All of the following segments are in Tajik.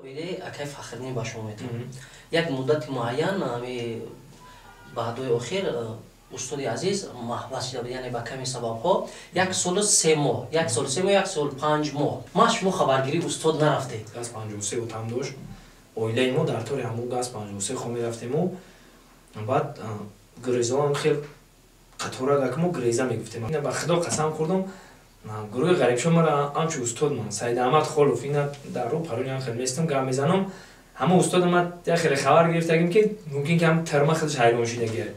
Оилаи акай Фахриддин ба шумо метавонад. Як муддати муайян ами баъдои охир устоди азиз маҳбас шуда буд, яъне ба ками сабабҳо 1 солу 3 моҳ, 1 сол 3 моҳ, 1 сол 5 моҳ. Ма шумо хабаргирии устод нарафтед. Газ 53 отам дошт. Оилаи мо дар тори ҳамун газ 53 хо мерафтему. Баъд гурезоам хел қаторагак мо греза мегуфтем. Ба худо қасам хӯрдам, гурӯҳи Ғарибшо мара ҳамчун устод ман Саидаҳмад Холов ина дар рӯ парони ҳам хел местам, гап мезанам. Ҳама устод ма як хеле хабар гирифтагим, ки мумкин ки ҳам тарма худаш ҳайрон шидагия.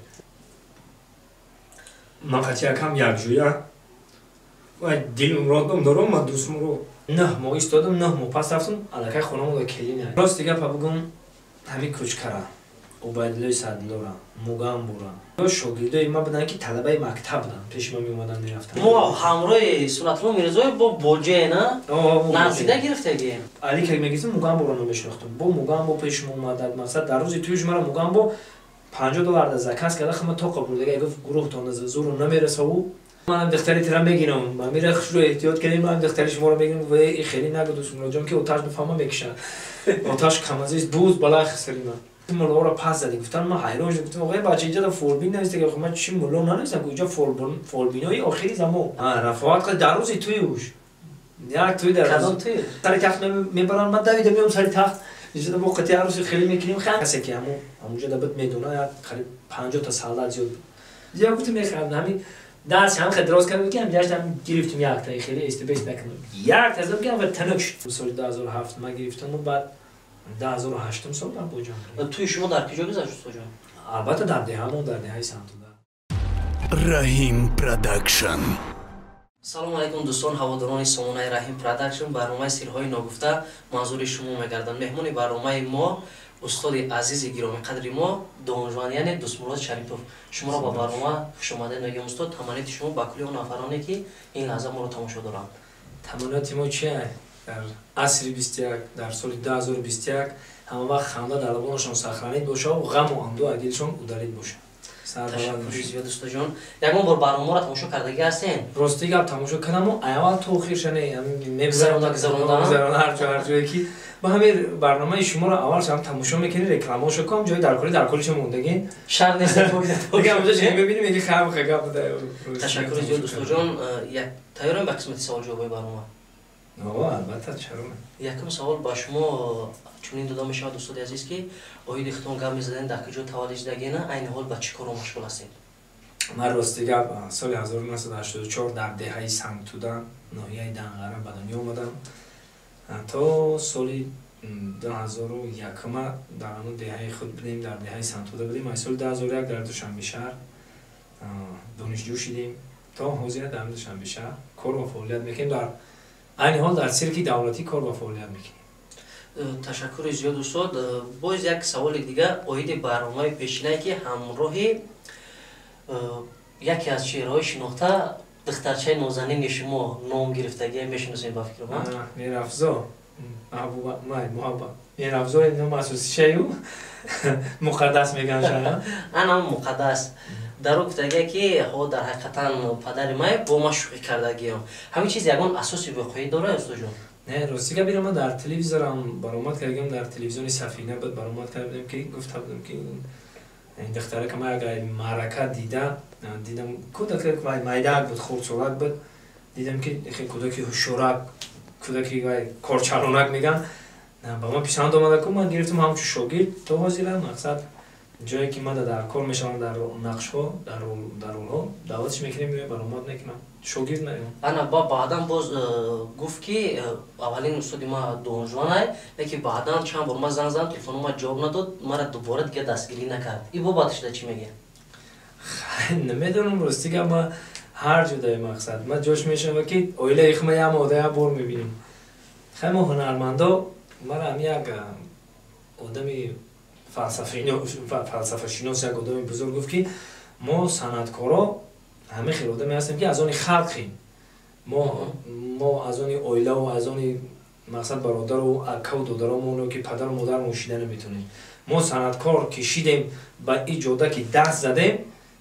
Ман қати якам якҷоя ва Дилмуродом дорам, ма Дӯстмурод. 9 моҳ истодам, 9 моҳ пас рафтам, аллакай хонамода келина. Рости гапа бугум, ҳамин Кӯчкара, Убайдуллои Садилора, Мугамбура шогирдои ма буданд, ки талабаи мактаб буданд, пеши ма меомаданд, мерафтанд. Мо ҳамроҳи Суратулло Мирзоев бо боҷе на наздида гирифтагием. Али ка мегирифтам, Мугамборо намешинохтам. Бо Мугамбо пеши мо омадад. Мақсад, дар рӯзи тӯйш мара Мугамбо 50 доллар да заказ карда, хама тоқа бурдага. Гуфт: «Гурӯҳтон зуру намерасаву манам духтари тира мегирам, ман мира хушрӯ эҳтиёт кардем, ман духтари шуморо мегирам». Ва хеле нагу, Дӯстмуроҷон, ки оташ бифаҳма, мекишад. Оташ камазист буз балай хисари ман муллоро пас зади. Гуфтан, ман ҳайрон шудам, гуфтам: «Оғои бача, инҷа фолбин нависта». Ки ман чи мулло нанавистам, инҷа фолбинои охири замон рафоат дар рӯзи тӯи уш як тӯй дар сари тахт мебаранд, ман давида меом сари тахт, инҷа бо қати арӯси хеле мекунем. Касе ки ҳамун ҳамунҷа дабуд, медона, як қариб 50 та солдат зиёд буд. Я гуфтам, мехарам ҳамин даст ҳам хел дроз кардам, ки ҳам ҷашнам гирифтем, якта хеле истибес накунам, як тазам ки ҳам танук шуд. Соли 2007 ман гирифтаму баъд 2008 сол дар Боҷон. Тӯи шумо дар куҷо гузашт, устоҷон? Албатта, дар деҳамон, дар деҳаи Сантуда. Раҳим Продакшн. Салому алайкум, дӯстон, ҳаводорони сомонаи Раҳим Продакшн. Барномаи «Сирҳои ногуфта» манзури шумо мегардад. Меҳмони барномаи мо устоди азизи гиромиқадри мо Донжуан, яъне Дӯстмурод Шарипов. Шуморо ба барнома хушомадед мегӯям, устод. Таманниёти шумо ба кулли он нафароне, ки ин лаҳза моро тамошо доранд? Таманниёти мо чие? Дар асри 21, дар соли 2021 ҳама вақт ханда дар лабонашон сохранить бошаву ғаму андӯ аз дилшон удалить бошад. Ташаккури зиёд, устодҷон. Ягон бор барномаро тамошо кардагӣ ҳастен? Рости гап, тамошо кардаму аввал то охирша не. Гузаронда. Ҳар ҷое ки ба ҳамин барномаи шуморо аввал тамошо мекунӣ, рекламаошо кам ҷои даркорӣ даркориша мондагӣ. Шар нест. Мебинем, меги хам гап. Ташаккури зиёд, устодҷон. Тайёрем ба қисмати саволҷавобҳои барнома? Албатта, чаро? Якум савол ба шумо чунин дода мешавад, устоди азиз, ки оиди худтон гап мезадем, дар куҷо таваллуд шудагина, айни ҳол ба чӣ коро машғул ҳастед? Ман, рости гап, соли 1984 дар деҳаи Сангтуда, ноҳияи Данғара ба дунё омадам. То соли 2001 дар ҳамон деҳаи худ будем, дар деҳаи Сангтуда будем. Аз соли 2001 дар Душанбе шаҳр донишҷӯ шидем, то ҳозира дар Душанбе шаҳр кор ва фаъолият мекунем. Дар айни ҳол дар сирки давлатӣ кор ва фаъолият мекунем. Ташаккури зиёд, устод. Боз як саволи дигар оиди барномаи пешинае, ки ҳамроҳи яке аз чеҳраҳои шинохта, духтарчаи нозанини шумо ном гирифтагия, мешиносем, ба фикр ман? Мерафзо, Муҳаббат Мерафзо, ном асосишаю Муқаддас меган шана. Анам Муқаддас дар ӯ гуфтагия, ки ҳо, дар ҳақиқатан падари май бо ма шӯхӣ кардагиям. Ҳамин чиз ягон асоси воқеӣ дорад, устодҷон? Не, рости гап, ира ман дар телевизорам баромад кардагиам, дар телевизиони Сафина буд, баромад карда будем, ки гуфта будем, ки ин духтарака ман агар маърака дида дидам, кӯдак майдаак буд, хурдсолак буд, дидам, ки кӯдаки ҳушёрак, кӯдаки корчалонак меган, ба ман писанд омада ку, ман гирифтам ҳамчун шогирд. То ҳозира, мақсад, ҷое ки ман дар кор мешавам, дар нақшҳо, дар ролҳо даъватш мекунем, меоям, баромад мекунам, шогирд меоям. Ана ба баъдан боз гуфт, ки аввалин устоди ма Донжуанай, лекин баъдан чанд бор ма занг задам, телефоно ма ҷавоб надод, мара дубора дига дастгирӣ накард. И бобаташда чӣ мегӯяд? Намедонам, рости гап, ма ҳар ҷодаи, мақсад, ма ҷош мешава, ки оилаи хма як мода як бор мебинем. Хай, мо ҳунармандо, мара ҳам як одами фалсафашинос, як одами бузург гуфт, ки мо санъаткоро ҳамин хел одаме ҳастем, ки аз они халқем. Мо аз они оилаву аз они, мақсад, бародару акаву додаромоно, ки падару модармон шида наметонем. Мо санъаткор ки шидем, ба и ҷода ки даст задем,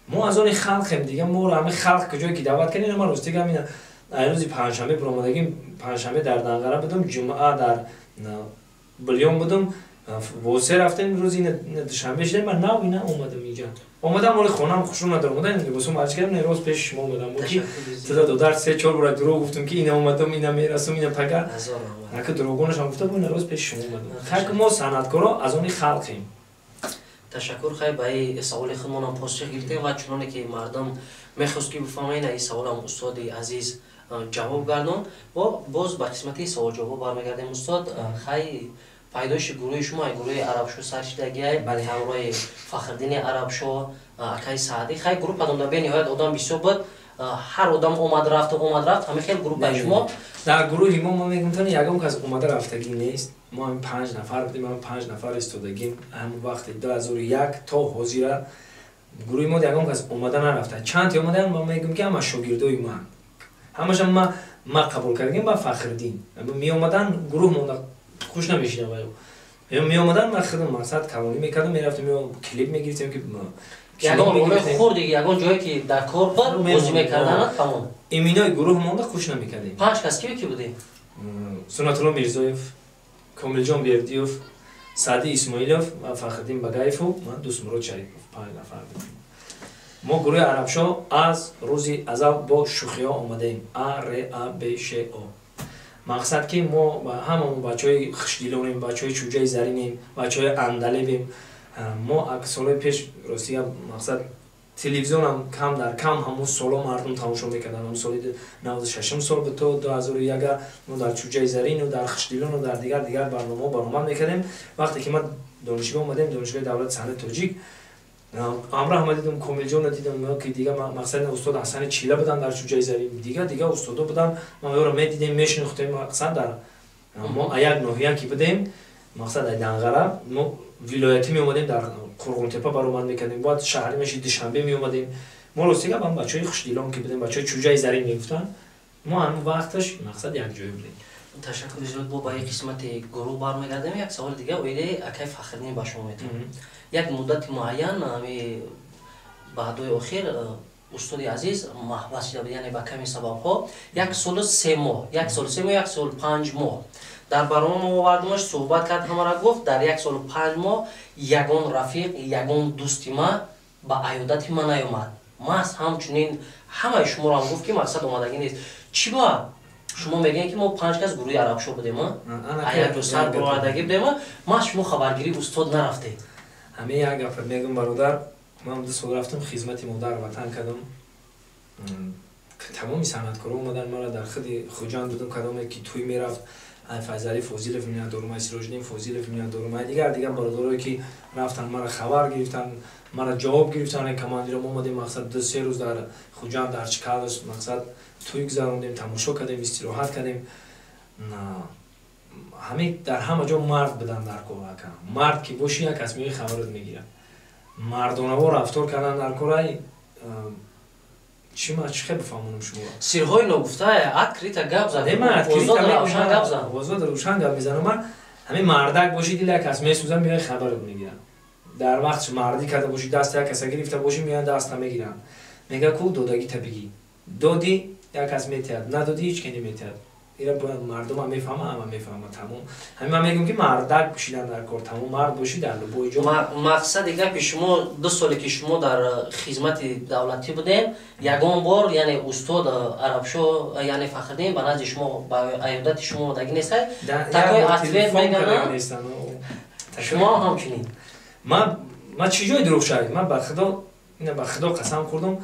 мо аз они халқем. Дига моро ҳамин халқ куҷое ки даъват кардем. Ман, рости гап, ина рӯзи панҷшанбе биромадагим, панҷшанбе дар Данғара будам, ҷумъа дар Билён будам, восе рафтем, рӯзи душанбе шудем, ман нав ина омадам инҷа. Омадам, оли хонам хушрӯ надорам, омадам либосум арч кардам, роз пеши шумо омадам. Ки туда додар 3-4 бора дурӯғ гуфтам, ки ина омадам, ина мерасам, ина пага. Ака дурӯғонашам гуфта бу, ина роз пеши шумо омадам. Хайр, мо санъаткоро аз они халқем. Ташаккур. Хай, ба ин саволи худмонам посух гирифтем ва чуноне ки мардум мехост ки бифаҳманд, ин саволам устоди азиз ҷавоб гардон. Ва боз ба қисмати саволҷавоб бармегардем, устод. Хай, пайдоиши гурӯҳи шумо, гурӯҳи Арабшо сар шидагиай, ҳамроҳи Фахриддини Арабшо, акаи Саъдӣ. Хай, гурӯҳ падонда бениҳоят одам бисёр буд, ҳар одам омад рафт, омад рафт, ҳамин хел гурӯҳ шумо. Дар гурӯҳи мо, ма мегум, тани ягон кас омада рафтагӣ нест. Мо ҳамин 5 нафар будем, ҳамин 5 нафар истодагим. Ҳамон вақти 2001 то ҳозира гурӯҳи мо ягон кас омада нарафта. Чанд омадаам, ма мегум, ки ҳама шогирдои ман, ҳамаша ма қабул кардагим. Ба Фахриддин меомадан, гурӯҳ монда хуш намешинам, меомадан, ман худам мақсад калонӣ мекардам, мерафтем, клип мегирифтем, ки ягон роли хурди, ягон ҷое ки дар кор буд, бозӣ мекарданад, тамом. Иминои гурӯҳ монда хуш намекардем. 5 кас ки будем? Сунатулло Мирзоев, Комилҷон Бердиев, Саъди Исмоилов ва Фахриддин Багаеву ман, Дӯстмурод Шарипов, 5 нафар будем. Мо гурӯҳи Арабшо аз рӯзи азал бо шӯхиҳо омадаем. А Р А Б Ш О. Мақсад ки мо ҳамамон бачаҳои хушдилонем, бачаҳои чӯҷаи заринем, бачаҳои андалебем. Мо солҳои пеш, ростига, мақсад телевизионам кам дар кам, ҳамун соло мардум тамошо мекарданд. Ҳамун соли 96-ум сол буд то 2001 мо дар чӯҷаи зарину, дар хушдилону, дар дигар дигар барномаҳо баромад мекардем. Вақте ки ман донишгоҳ омадем, донишгоҳи давлати санъати тоҷик, ҳамроҳ ма дидам, Комилҷонро дидам, ки дига мақсад устод Ҳасани Чила буданд дар чӯҷаи зарин, дига дига устодо буданд, ма ёро медидем, мешинохтем. Мақсад дар мо як ноҳия ки будем, мақсад ай Данғара, мо вилоятӣ меомадем, дар Қурғонтепа баромад мекардем, бояд шаҳрӣ мешид, Душанбе меомадем. Мо ростига бам бачаҳои хушдилон ки будем, бачаҳои чӯҷаи зарин мегуфтанд, мо ҳамин вақташ мақсад якҷоя будем. Ташаккур зиёд. Бо ба ин қисмати гурӯҳ бармегардем. Як саволи дига оидаи акаи Фахриддин ба шумо метавонам. Як муддати муайян, ами баъдои охир, устоди азиз маҳбас шуда буд, яъне ба ками сабабҳо 1 солу 3 моҳ, 1 солу 3 моҳ, 1 солу 5 моҳ. Дар барнома мо овардимаш, суҳбат кард, ҳамаро гуфт: дар 1 солу 5 моҳ ягон рафиқ, ягон дӯсти ма ба аёдати ман наёмад. Маҳз ҳамчунин ҳамаи шуморо ҳам гуфт, ки мақсад омадагӣ нест. Чӣ ба шумо мегӯем, ки мо 5 кас гурӯҳи Арабшо будем, як сар баровардагӣ будем, ма шумо хабаргирии устод нарафтед? Ҳамин як гапа мегӯм, бародар. Ман 2 сол рафтам, хизмати модар ватан кардам. Тамоми санъаткоро омадан, мара дар худи Хуҷанд будам, кадоме ки тӯй мерафт, Файзали Фозилов миннатдорум, Сироҷиддин Фозилов миннатдорум, дигар дигар бародарое ки рафтан, мара хабар гирифтан, мара ҷавоб гирифтан. Командиром омадем, мақсад 2-3 рӯз дар Хуҷанд, дар Чкаловск, мақсад тӯй гузарондем, тамошо кардем, истироҳат кардем. Ҳамин дар ҳама ҷо мард будан дар кор, ака. Мард ки бошӣ, як кас меои, хабарат мегирад. Мардонавор рафтор кардан дар корай. Чӣ ман чӣ хел бифаҳмонам шуморо? Сирҳои ногуфта открыто гап зад. Озод гап зад, озод рӯшан гап мезанам. Ман ҳамин мардак бошӣ, дил як кас месӯзам, меои, хабарат мегирам. Дар вақт мардӣ карда бошӣ, даста як каса гирифта бошӣ, меоян, даста мегиранд, мега ку додагита бигӣ. Додӣ, як кас метиҳад, надодӣ, ҳеҷ ке неметиҳад. Ира бояд мардума мефаҳма, ҳама мефаҳма, тамом. Ҳамин ман мегӯм, ки мардак пӯшидан дар кор, тамом. Мард бошӣ дар любой ҷо. Мақсади гапи шумо, 2 соле ки шумо дар хизмати давлатӣ будем, ягон бор, яъне устод Арабшо, яъне Фахриддин, ба назди шумо ба аёдати шумо омадагӣ нестай? Такой ответ меганам, шумо ҳамчунин. Ман чӣ ҷои дурӯғ шавед? Ман ба худо, ина ба худо қасам хӯрдам,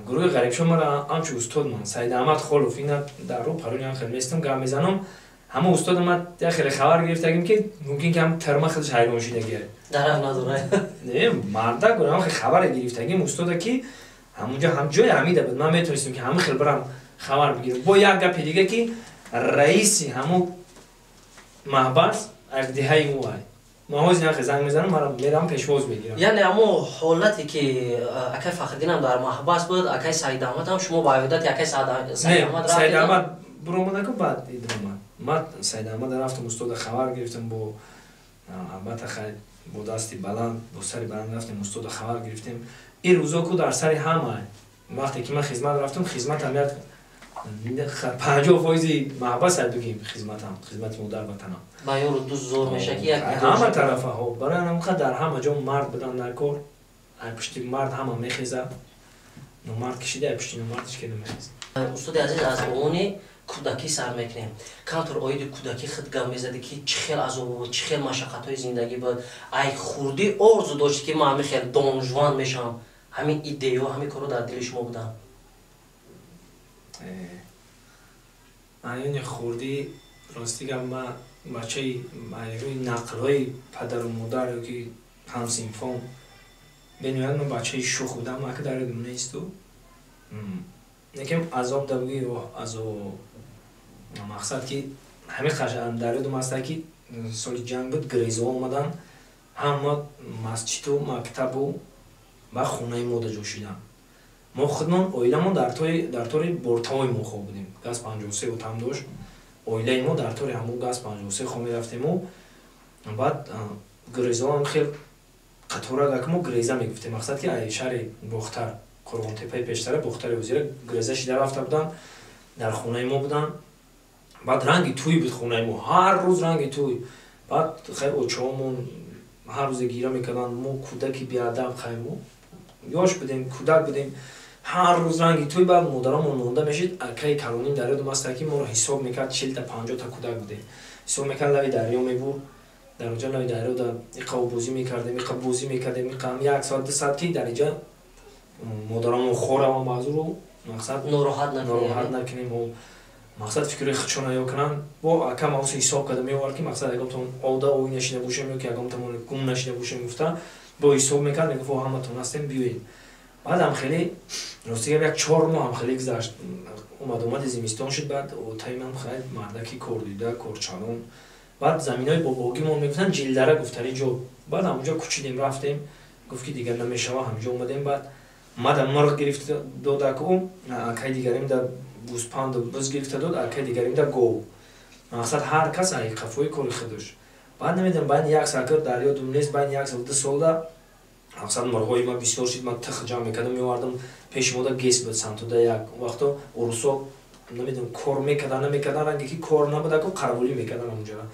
гурӯҳи Ғарибшо мара ҳамчун устод ман Саидаҳмад Холов, ина дар рӯ парони ҳам хел местам, гап мезанам. Ҳама устода ман як хеле хабар гирифтагим, ки мумкин ки ҳам терма худаш ҳайрон шидагия. Дарах надорад. Не, мардак ҳам хеле хабаре гирифтагим устода, ки ҳамунҷо ҳам ҷои ҳамида буд, ман метавонистам, ки ҳама хел барам, хабар бигирам. Бо як гапи дига, ки раиси ҳамун маҳбас як деҳаи мо ай. Ман ҳозир нахе занг мезанам, мара мерам, пешвоз мегирам. Яъне ҳамон ҳолате ки акай Фахриддинам дар маҳбас буд, акай Саидаҳмад ҳам, шумо ба аёдати акай Саидаҳмад рафтед? Саидаҳмад буромадаку, баъд идромад. Ман Саидаҳмада рафтам, устода хабар гирифтам, бо албатта хайр, бо дасти баланд, бо сари баланд рафтем, устода хабар гирифтем. Ин рӯзо ку дар сари ҳама, вақте ки ман хизмат рафтам, хизматам як 50% маҳбас бигем, хизматам, хизмати модар ватанам. Ба ёру дӯст зор меша ки як ҳама тарафаҳо. Барои ҳамқа дар ҳама ҷо мард будан дар кор. Ай пушти мард ҳама мехезад, номард кишида, ай пушти номард ҳеч ки намехезад. Устоди азиз, аз овони кӯдакӣ сар мекунем. Камтар оиди кӯдакӣ худ гап мезадӣ, ки чӣ хел азоб буд, чӣ хел машаққатҳои зиндагӣ буд. Ай хурдӣ орзу дошт, ки ман ҳамин хел донжуан мешавам, ҳамин идеё, ҳамин корро дар дили шумо буданд? Айёни хурдӣ, рости гап, ман бачаи нақлҳои падару модар ё ки ҳамсинфон бениҳоят ман бачаи шух будам. Ака, дар ёдам несту, лекин азоб да буги, азоб. Мақсад ки ҳамин дар ёдам аста, ки соли ҷанг буд, грезо омадан, ҳама масҷиду мактабу ба хонаи мо да ҷо шиданд. Мо худмон, оиламон дар тори бортавои мо хоб будем. Газ 53 отам дошт, оилаи мо дар тори ҳамун газ 53 хоб мерафтему. Баъд грезоам хел қаторак, мо греза мегуфтем, мақсад ки шаҳри Бохтар, Қурғонтепаи пештара, Бохтари ҳозира, греза шида рафта буданд, дар хонаи мо буданд. Баъд ранги тӯй буд хонаи мо, ҳар рӯз ранги тӯй. Баъд хай очаҳомон ҳар рӯзе гира мекарданд. Мо кӯдаки беадаб, хай мо ёш будем, кӯдак будем, ҳар рӯз ранги тӯй. Баъд модарамон монда мешид. Акаи калоним, дар ёдам аста, ки моро ҳисоб мекард, 40-та, 50-та кӯдак будем, ҳисоб мекард, лави дарё мебурд. Дар онҷа лави дарё да иқа бозӣ мекардем, иқа бозӣ мекардем, иқа як соат, 2 соат, ки дар инҷа модарамон хоравам баъзуру мақсад нороҳат накунем, мақсад фикри худшона ё кунанд. Бо ака мауси ҳисоб карда меовард, ки мақсад ягонтон ода ой нашида бошем ё ки ягонтамон гум нашида бошем гуфта, бо ҳисоб мекард, мегуфт: «Ҳаматон ҳастем, биёед». Баъдам хеле, рости гап, як 4 моҳ ҳам хеле гузашт. Омад, омади зимистон шуд. Баъд отаимам хеле мардаки кордида, корчалон. Баъд заминои бобогимон мегуфтанд, Ҷилдара гуфтари ҷо. Баъд ҳамонҷо кӯчидем, рафтем. Гуфт, ки дигар намешава. Ҳамҷо омадем. Баъд мада мурғ гирифта додаку, акаи дигарим да гӯспанду буз гирифта дод, акаи дигарим да гов. Мақсад, ҳар кас ай қафои кори худаш. Баъд намедонам, байни як сол, дар ёдум нест, байни як сол, 2 солда, мақсад, мурғҳои ман бисёр шид. Ман тих ҷамъ мекардам, меовардам. Пеши мода ГЭС буд самтуда. Як вақто урусо, намедонам, кор мекардан, намекардан, ранге ки кор набудаку, қаравулӣ мекардан ҳамонҷора.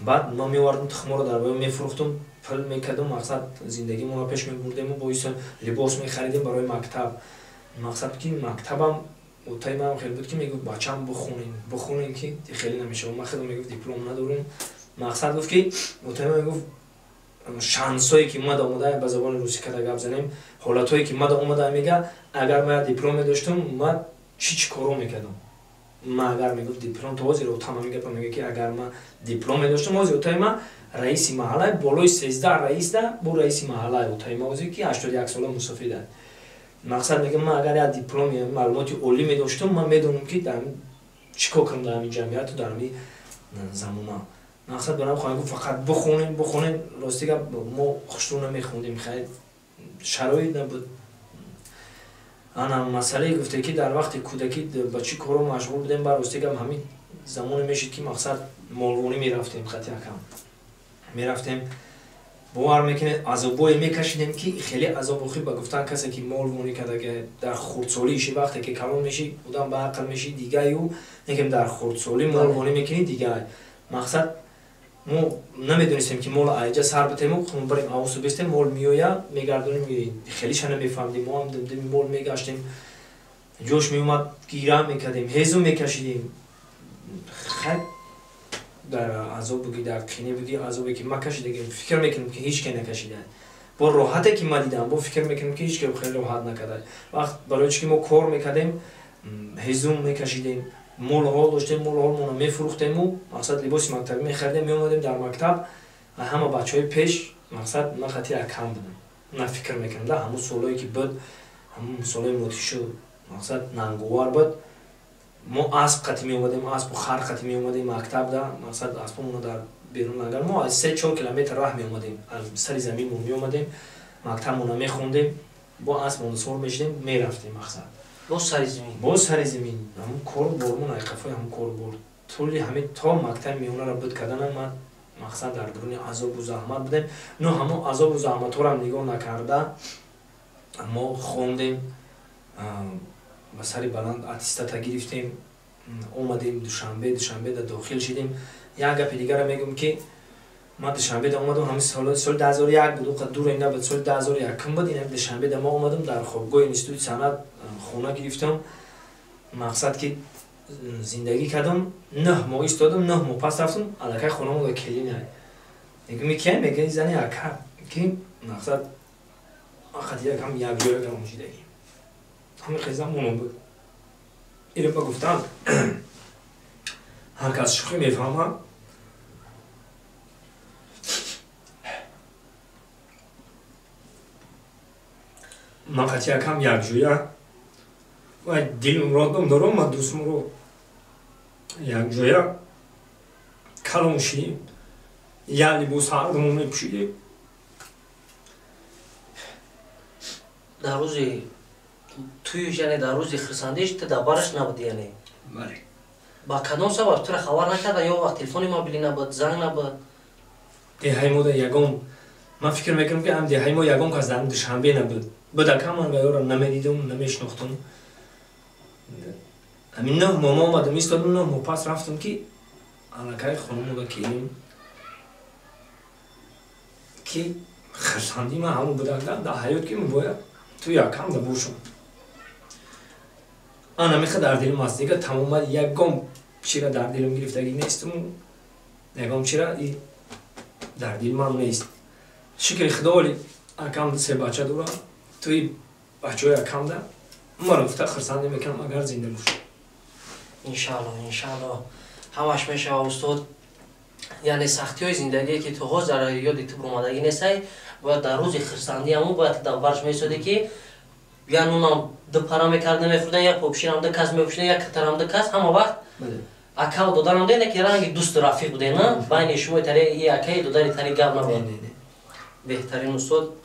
Баъд ман меовардам тухморо, дар баё мефурӯхтум, пул мекардам, мақсад, зиндагимонро пеш мебурдему боиса либос мехаридем барои мактаб. Мақсад, ки мактабам, отаи манам хеле буд, ки мегуфт: «Бачам, бихонем, бихонем, ки хеле намешава». Ман худам, мегуфт, диплом надорум. Мақсад, гуфт, ки отаи ман мегуфт, шансое ки мада омада, ба забони русӣ када гап занем, ҳолатҳое ки мада омада, мега, агар ман диплом медоштум, ман чӣ чӣ коро мекардам. Ман агар, мегуфт, диплом, то ҳозир отам ҳамин гапа мега, ки агар ман диплом медоштум, ҳозир отаи ман раиси маҳалла, болои 13 раисда бо раиси маҳалла отаи ман ҳозир, ки 81 сола мусофида. Мақсад, мегам, ман агар як дипломи, маълумоти олӣ медоштум, ман медонам, ки чӣ кор кунам дар ҳамин ҷамъияту дар ҳамин замона. Мақсад, барам хоҳам гуфт, фақат бихонем, бихонем. Рости гап, мо хушрӯ намехондем, хайр, шароит набуд. Ана масъалае гуфте, ки дар вақти кӯдакӣ ба чӣ коро машғул будем, ба рости гап, ҳамин замоне мешид, ки мақсад, молвонӣ мерафтем, хати акам мерафтем. Бовар мекунед, азобое мекашидем, ки хеле азобохӣ ба гуфтан, касе ки молвонӣ карда дар хурдсолӣ иши, вақте ки калон мешӣ, одам ба ақл мешӣ дигаю, некем дар хурдсолӣ молвонӣ мекунӣ дигай. Мақсад, мо намедонистем, ки мол айҷа сар битему, барем авусу бистем, мол меоя, мегардонем. Хелиша намефаҳмидем. Мо ҳам дими мол мегаштем, ҷош меомад, гира мекардем, ҳезум мекашидем. Хай, дар азоб буги, дар қинӣ буги, азобе ки ма кашидагим, фикр мекунам, ки ҳеҷ ке накашида. Бо роҳате ки ма дидам, бо фикр мекунам, ки ҳеҷ ке хеле роҳат накарда. Вақт барои чи ки мо кор мекардем, ҳезум мекашидем, молҳол доштем, молҳолмонро мефурӯхтему, мақсад, либоси мактабӣ мехаридем, меомадем дар мактаб ҳама бачаҳои пеш. Мақсад, ман хати акам будам. На, фикр мекунам, да ҳамун солое ки буд, ҳамун солои мудҳишу, мақсад, нанговар буд. Мо асп қати меомадем, аспу хар қати меомадем мактаб да. Мақсад, аспомонро дар берун агар мо аз 3-4 километр раҳ меомадем, аз сари заминмон меомадем, мактабмонро мехондем, бо аспмон сор мешидем, мерафтем. Мақсад, боз сари замин. Боз сари замин, ҳамун кору бормон, айқафои ҳамун кору бор. Тӯли ҳамин то мактаби миёнаро буд карданам, ман, мақсад, дар дуруни азобу заҳмат будем. Но ҳамон азобу заҳматҳоро нигоҳ накарда, мо хондем. ба сари баланд аттестата гирифтем, омадем Душанбе, Душанбеда дохил шидем. Як гапи дигара мегӯм, ки ман Душанбеда омадам, ҳамин соли 2001 буд, оқад дуре набуд, соли 2001 буд. Ин Душанбеда ма омадам, дар хобгоҳи институти санъат хона гирифтам, мақсад ки зиндагӣ кардам. 9 моҳ истодам, 9 моҳ пас рафтам, аллакай хонамон келина. Мегӯм, кия? Мега, зани ака, ки мақсад ақад якам якҷоя калон шидагӣ. Ҳамин хел замоно буд. Иро ба гуфтам, ҳар кас шӯхӣ мефаҳмад. Ман қати якам якҷоя ва Дилмуродом дорам, ма Дӯстмурод якҷоя калон шидем, як либос ҳардумон мепӯшидем. Дар рӯзи туюш, яъне дар рӯзи хирсандиш, ту дар бараш набуди, яъне? Бале. Ба кадом сабаб тура хабар накардан? Ё вақт телефони мобилӣ набуд, занг набуд? Деҳаи мода ягон, ман фикр мекунам, ки ҳам деҳаи мо ягон кас дар Душанбе набуд. Будака ман ваёро намедидум, намешинохтум. Ҳамин 9 моҳ ма омадам, истодам, 9 моҳ пас рафтам, ки аллакай хонумода келим, ки хирсандии ман ҳамон будага дар ҳаёт, ки бояд ту якам да бошам. Ана меха дар дилам аст, дига тамоман ягон чира дар дилам гирифтагӣ нестуму ягон чира и дар дили ман нест. Шукри худо, оли акам се бача дорам, туи бачаҳои акамда маро гуфта хирсандӣ мекунам, агар зинда бошам. Иншаалло, иншаалло, ҳамаш мешава, устод. Яъне сахтиҳои зиндагие, ки то ҳоз дар ёди ту буромадагӣ нестай, бояд дар рӯзи хирсандӣ ҳамун бояд дар барш месодӣ, ки я нунам ду пара мекарда мехӯрдан, я попширам ду кас мепӯшидан, я катарам ду кас, ҳама вақт акаву додарам де, ки ранги дӯсту рафиқ будем, на байни шумо тари и акаи додари тари гап набуд. Беҳтарин, устод.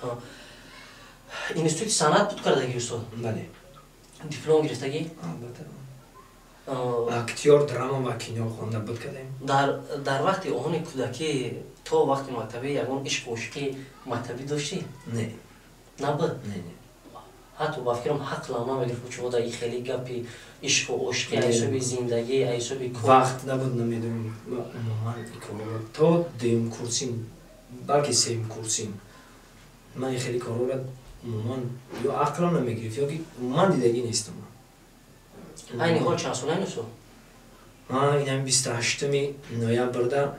Институти санъат буд кардагӣ, устод? Бале. Диплом гирифтагӣ? Албатта, актёр драма ва кино хонда буд кардем. Дар вақти оҳони кӯдакӣ то вақти мактабӣ ягон ишқу ошиқи мактабӣ доштӣ? Не. Набуд? Не, не. Ҳатто ба фикрам ҳақлам намегирифт, чунда и хеле гапи ишқу ошиқи ҳисоби зиндагӣ, ҳисоби кор. Вақт набуд, намедонам, умуман и корро то дуюм курсим, балки сеюм курсим, ман и хеле корҳоро умуман ё ақлам намегирифт, ё ки умуман дидагӣ нестам. Айни ҳол чанд солаи, устод? Ман инами 28-уми ноябрда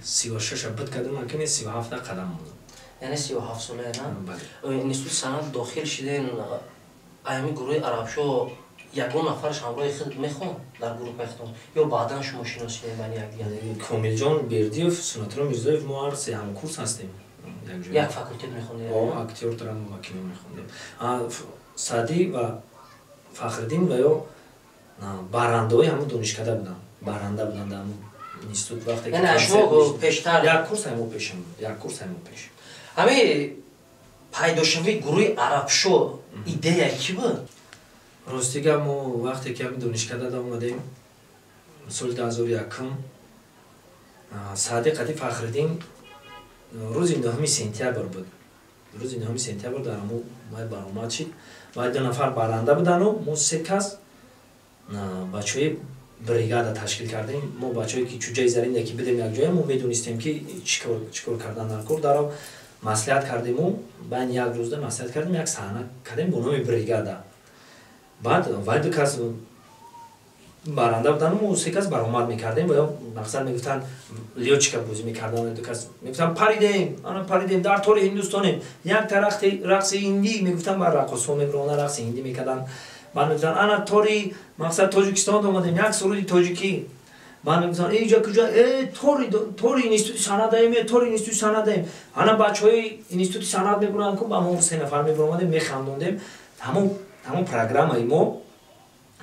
36-а буд кардам, акини 37-та қадам мондам. Яъне 37 солае, на? Бале. Институти санъат дохил шиден, аями гурӯҳи Арабшо ягон нафараш ҳамроҳи худ мехонд дар гурӯҳи худтон, ё баъдан шумо шиносидем байни якдигар? Комилҷон Бердиев, Сунатулло Мирзоев, мо ҳар се ҳамкурс ҳастем. Як факултет мехондем? Актёр драма ва кино мехондем. Саъдӣ ва Фахриддин ва ё барандаҳои ҳамун донишкада буданд, баранда буданд дар ҳамун институт вақте ки Яъне шумо пештар? Як курс ҳамо пешам, як курс ҳамо пеш. Ҳамин пайдошавии гурӯҳи Арабшо идея кӣ буд? Рости гап, мо вақте ки ҳамин донишкада омадем соли 2001, Саъди қади Фахриддин, рӯзи 9 сентябр буд, рӯзи 9 сентябр дар ҳамун май баромад шид ва ду нафар баранда будану мо се кас бачаҳои бригада ташкил кардем. Мо бачаҳое ки чуҷаи заринда ки бидем якҷоя, мо медонистем, ки чӣ кор кардан дар кор. Дарав маслиҳат кардему, байни як рӯзда маслиҳат кардем, як саҳна кардем бо номи бригада. Баъд вай ду кас баранда будану мо се кас баромад мекардем ва ё мақсад мегуфтанд, лётчика бозӣ мекарданд. Ду кас мегуфтанд: «Паридем, ана паридем, дар тори Ҳиндустонем, як тарахти рақси ҳиндӣ», мегуфтанд. Баъд раққосҳо мебиромаданд, рақси ҳиндӣ мекарданд. Баъд мегуфтанд: «Ана тори, мақсад, Тоҷикистон омадем, як суруди тоҷикӣ». Баъд мегуфтанд: «Иҷа куҷо? Э, тори институти санъат даем, э, тори институти санъат даем». Ана бачаҳои институти санъат мебуранд ку, ба мо се нафар мебуромадем, механдондем. Ҳамон программаи мо,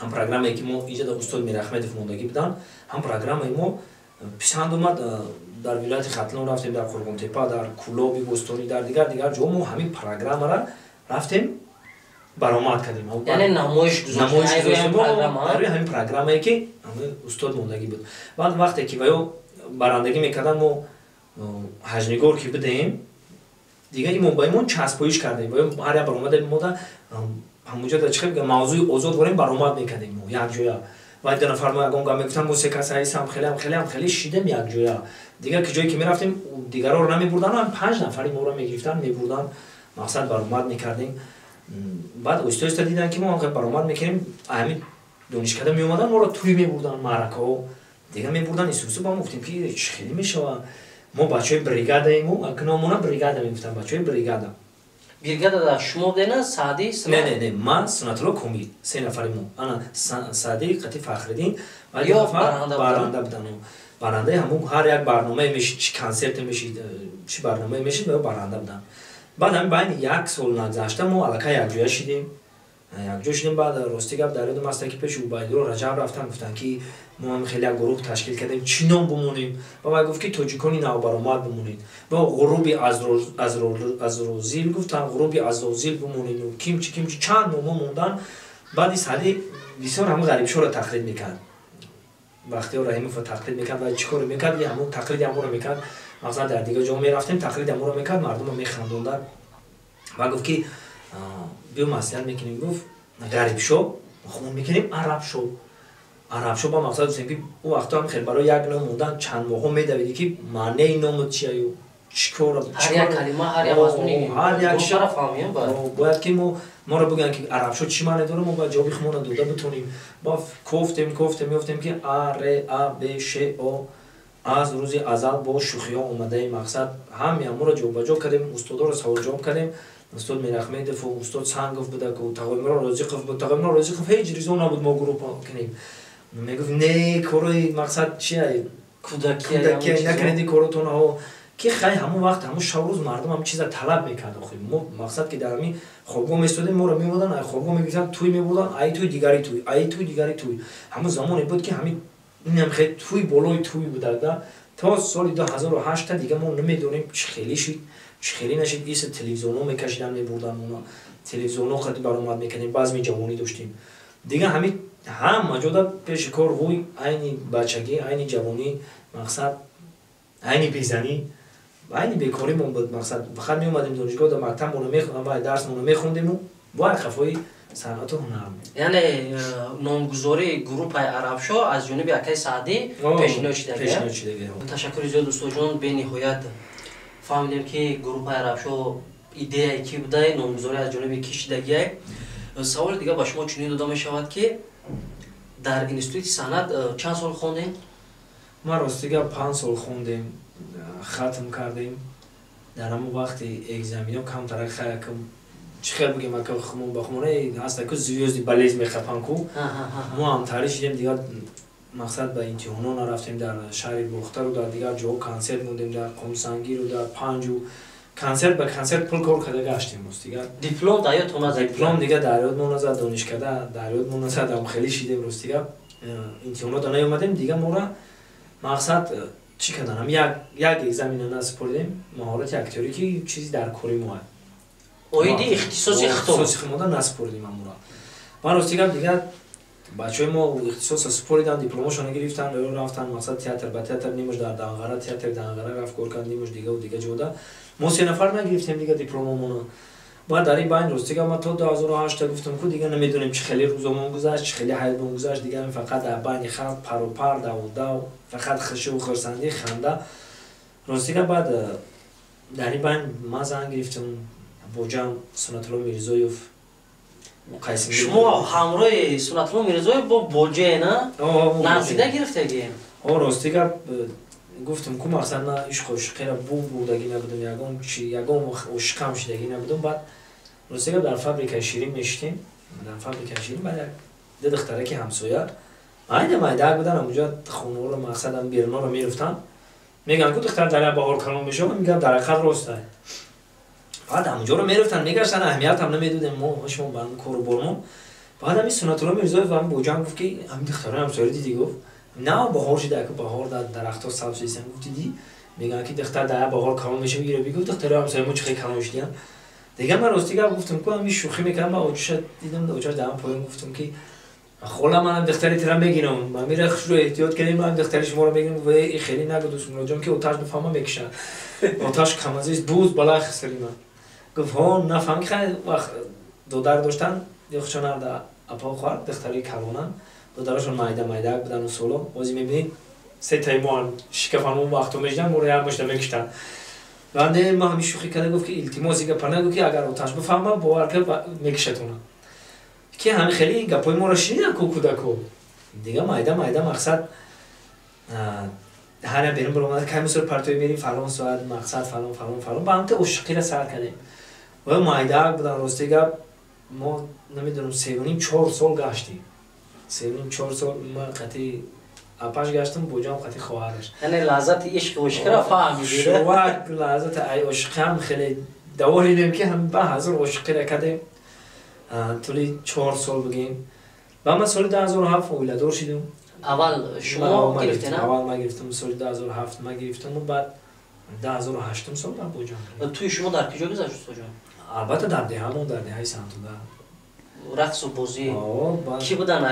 ҳам программае ки мо иҷа дар устод Мирахмедов мондагӣ буданд, ҳам программаи мо писанд омад. Дар вилояти Хатлон рафтем, дар Қурғонтепа, дар Кӯлоби Бӯстонӣ, дар дигар дигар ҷо мо ҳамин программара рафтем, баромад кардем. Яъне намоиш? Гузоштем ҳамин программае, ки устод мондагӣ буд. Баъд вақте ки ваё барандагӣ мекарданд, мо ҳаҷнигор ки будем, дига имон ба имон часпоиш кардем. Ваё ҳар як баромада мода ҳамуҷо да чӣ хел мавзӯи озод ворем баромад мекардем мо якҷоя. Ва ду нафар мо ягон гап мегуфтан, мо се кас ҳайсам хелеам хелеам хеле шидем якҷоя. Дигар ки ҷое ки мерафтем, дигарро намебурдан, ҳам 5 нафари моро мегирифтан, мебурдан, мақсад баромад мекардем. Баъд оҳиста оҳиста дидан ки мо ҳам баромад мекунем, ҳамин донишкада меомадан, моро тӯй мебурдан, маъракаҳо дига мебурдан. Исусу ба мо гуфтем ки чӣ хеле мешава, мо бачаҳои бригадаему, акномона бригада мегуфтан, бачаҳои бригада. Бригада шумо будена, Саъдӣ? Не, не, не, ман, Сунатулло, Комил, се нафари мо. Ана Саъдӣ қати Фахриддин ва ду нафар баранда будан. Барандаи ҳамун ҳар як барномае мешид, чӣ консерте мешид, чӣ барномае мешид, ва баранда буданд. Баъд ҳамин байни як сол нагзашта мо аллакай якҷоя шидем, якҷо шидем. Баъд рости гап дар ёдам аста ки пеши Убайдулло Раҷаб рафтан, гуфтанд ки мо ҳам хеле як гурӯҳ ташкил кардем, чӣ ном бимонем? Ва вай гуфт ки тоҷикони навбаромад бимонед. Ва ғуруби азрозил гуфтанд, ғуруби азозил бимонед, кимчи кимчи чанд номо мондан. Баъди Саъдӣ бисёр ҳамун Ғарибшоро тақлид мекард, Бахтиёр Раҳимовро тақлид мекард. Ва чӣ коре мекард? Ҳамун тақлиди ҳамонро мекард. Мақсад дар дигар ҷо мерафтем, тақлиди ҳамонро мекард, мардумро механдондад. Ва гуфт ки биё маслиҳат мекунем, гуфт Ғарибшо хумон мекунем, Арабшо. Арабшо ба мақсад гуфтем ки ӯ вақто ҳам хел барои як ном мондан чанд моҳҳо медавидӣ ки маънеи номот чияю чӣ кор, ҳар як калима, ҳар як мазмуни ҳар як гурӯҳро фаҳмем. Бояд ки мо моро бигӯянд ки Арабшо чӣ маъне дорад, мо бояд ҷавоби худмонро дода битонем. Ба кофтем, кофтем, ёфтем ки А Р А Б Ш О, аз рӯзи азал бо шӯхиҳо омадаи. Мақсад ҳами ҳамонро ҷобаҷо кардем, устодоро саволҷавоб кардем. Устод Мирахмедов, устод Сангов буда, Тағоимурод Розиқов буд. Тағоимурод Розиқов ҳеҷ ризо набуд мо гурӯҳ кунем, мегуфт не, корои мақсад чия, кӯдакия, накунед ин коротонҳо. Ки хай ҳамон вақт, ҳамон шаб рӯз мардум ҳамин чиза талаб мекард. Охи мо мақсад ки дар ҳамин хобгоҳ местодем, моро меомадан, ай хобгоҳ мегирифтан, тӯй мебурдан, ай тӯй дигари тӯй, ай тӯй дигари тӯй. Ҳамон замоне буд ки ҳамин инам хел тӯй болои тӯй будада то соли 2008. Дига мо намедонем чӣ хеле шид, чӣ хеле нашид. Иса телевизионҳо мекашидан, мебурдан мона, телевизионҳо қади баромад мекардем, базми ҷавонӣ доштем. Дига ҳамин ҳама ҷода пеши кор ҳуй, айни бачагӣ, айни ҷавонӣ, мақсад айни безанӣ, айни бекоримон буд. Мақсад фақат меомадем донишгоҳ, да мактабмонро мехондам, дарсмонро мехондему бо қафои санъату ҳунар. Яъне номгузории группаи Арабшо аз ҷониби акаи Саъдӣ пешниҳод шидагӣ. Ташаккури зиёд, устодҷон. Бениҳоят фаҳмидем ки группаи Арабшо идеяи кӣ будай, номгузорӣ аз ҷониби кӣ шидагиай. Саволи дигар ба шумо чунин дода мешавад ки дар институти санъат чанд сол хондем? Ман ростига 5 сол хондем, хатм кардем. Дар ҳамон вақти экзамино камтарак хаякам, чӣ хел бигем, ака хумон ба хумона ҳаста ку звёзди болез мехапан ку, мо ҳамтари шидем. Дигар мақсад ба имтиҳонҳо нарафтем. Дар шаҳри Бохтару дар дигар ҷоҳо консерт мондем, дар Қумсангиру дар Панҷу, консерт ба консерт пул кор карда гаштем. Ростига диплом дар ёдтон назад? Диплом дига дар ёдмон назад, донишкада дар ёдмон назад. Ам хеле шидем, ростига имтиҳонҳо наёмадем. Дига мора мақсад чӣ карданам, як экзамена насупоридем, маҳорати актёрӣ, ки чизи дар кори мо оиди ихтисоси ихтисоси худмода насупоридем амура. Ман рости гап, дигар бачаҳои мо ихтисоса супориданд, дипломошона гирифтанд, рафтанд мақсад театр ба театр, нимаш дар Данғара, театри Данғара рафт кор кард, нимаш дигаву дига ҷода. Мо се нафар нагирифтем дига дипломомона. Баъд дар ин байн рости гап ман то 2008 гуфтам ку, дига намедонем чӣ хеле рӯзомон гузашт, чӣ хеле ҳаётмон гузашт. Дига фақат дар байни халқ пару пар, даву дав, фақат хушиву хурсандӣ, ханда. Рости гап баъд дар ин байн ман занг гирифтам боҷам Сунатулло Мирзоев. Шумо ҳамроҳи Сунатулло Мирзоев бо боҷе на наздида гирифтагӣ? О, рости гап гуфтам ку, мақсад на ишқу ошиқера бу бурдагӣ набудам, ягон чи, ягон ошиқам шидагӣ набудам. Баъд рости гап дар фабрикаи ширин мешитем, дар фабрикаи ширин. Баъд як ду духтараки ҳамсоя майда майдаак будан, ҳамунҷо хонаҳоро мақсадам беруноро мерафтанд. Мегӯянд ку духтар дар як баҳор калон мешавад, мегӯям дар ҳақиқат роста. Баъд ҳамунҷоро мерафтанд, мегаштанд, аҳамиятам намедодем мо шумо ба кору бормон. Баъд ҳамин Сунатулло Мирзоев ҳам боҷам гуфт ки ҳамин духтарои ҳамсоя дидӣ? Гуфт на, баҳор шида, ку баҳор дар дарахтҳо сабз шидисам. Гуфт дидӣ, мегӯянд ки духтар дар як баҳор калон мешавад, иро бигӯ духтарои ҳамсоя мо чӣ хел калон шидиянд. Дигар ман рости гап гуфтам ку, ҳамин шӯхӣ мекардам. Ба очуша дидам, очаш дар поён, гуфтам ки хола, манам духтари тира мегирам, ман мира хушро эҳтиёт кардем, ман духтари шуморо мегирам. Гуфт э хеле нагу дӯстмуроҷон, ки оташ бифаҳма мекушад, оташ камазист буз балай хисари ман. Гуфт ҳо, нафаҳм ки вақт додар доштан. Дихчон арда апа хоҳар, духтари калонан, додарашон майда майда будан. Соло ози мебинед, се таи мо шикафан он вақто мешидан, моро як мушта мекуштанд. Ванде ма ҳамин шӯхӣ карда гуфт, ки илтимос, гапа нагӯ, ки агар оташ бифаҳма, бовар кар, мекушатона. Ки ҳамин хеле гапҳои моро шинидан ку кӯдако. Дига майда майда, мақсад, ҳар як берун баромада, кай мисол партои мерим, фалон соат, мақсад, фалон, фалон, фалон, ба ҳамта ошиқира сар кардем. Ва майдаак будан. Рости гап, мо намедонам, 3,5-4 сол гаштем. 3,5-4 сол ма қати апаш гаштам, боҷам қати хоҳараш. Яъне лаззати ишқи ошиқира фаҳмидед? Шувак лаззати ай ошиқиам хеле даволидем, ки ҳам ба ҳазор ошиқира кардем тӯли 4 сол бигем. Ва ман соли 2007 оиладор шидам. Аввал шумо гирифтед? Аввал ман гирифтам, соли 2007 ман гирифтаму баъд 2008-ум сол баъд боҷам. Тӯи шумо дар куҷо гузашт, устоҷон? Албатта, дар деҳамон, дар деҳаи Сантуда. Рақсу бозӣ кӣ будан?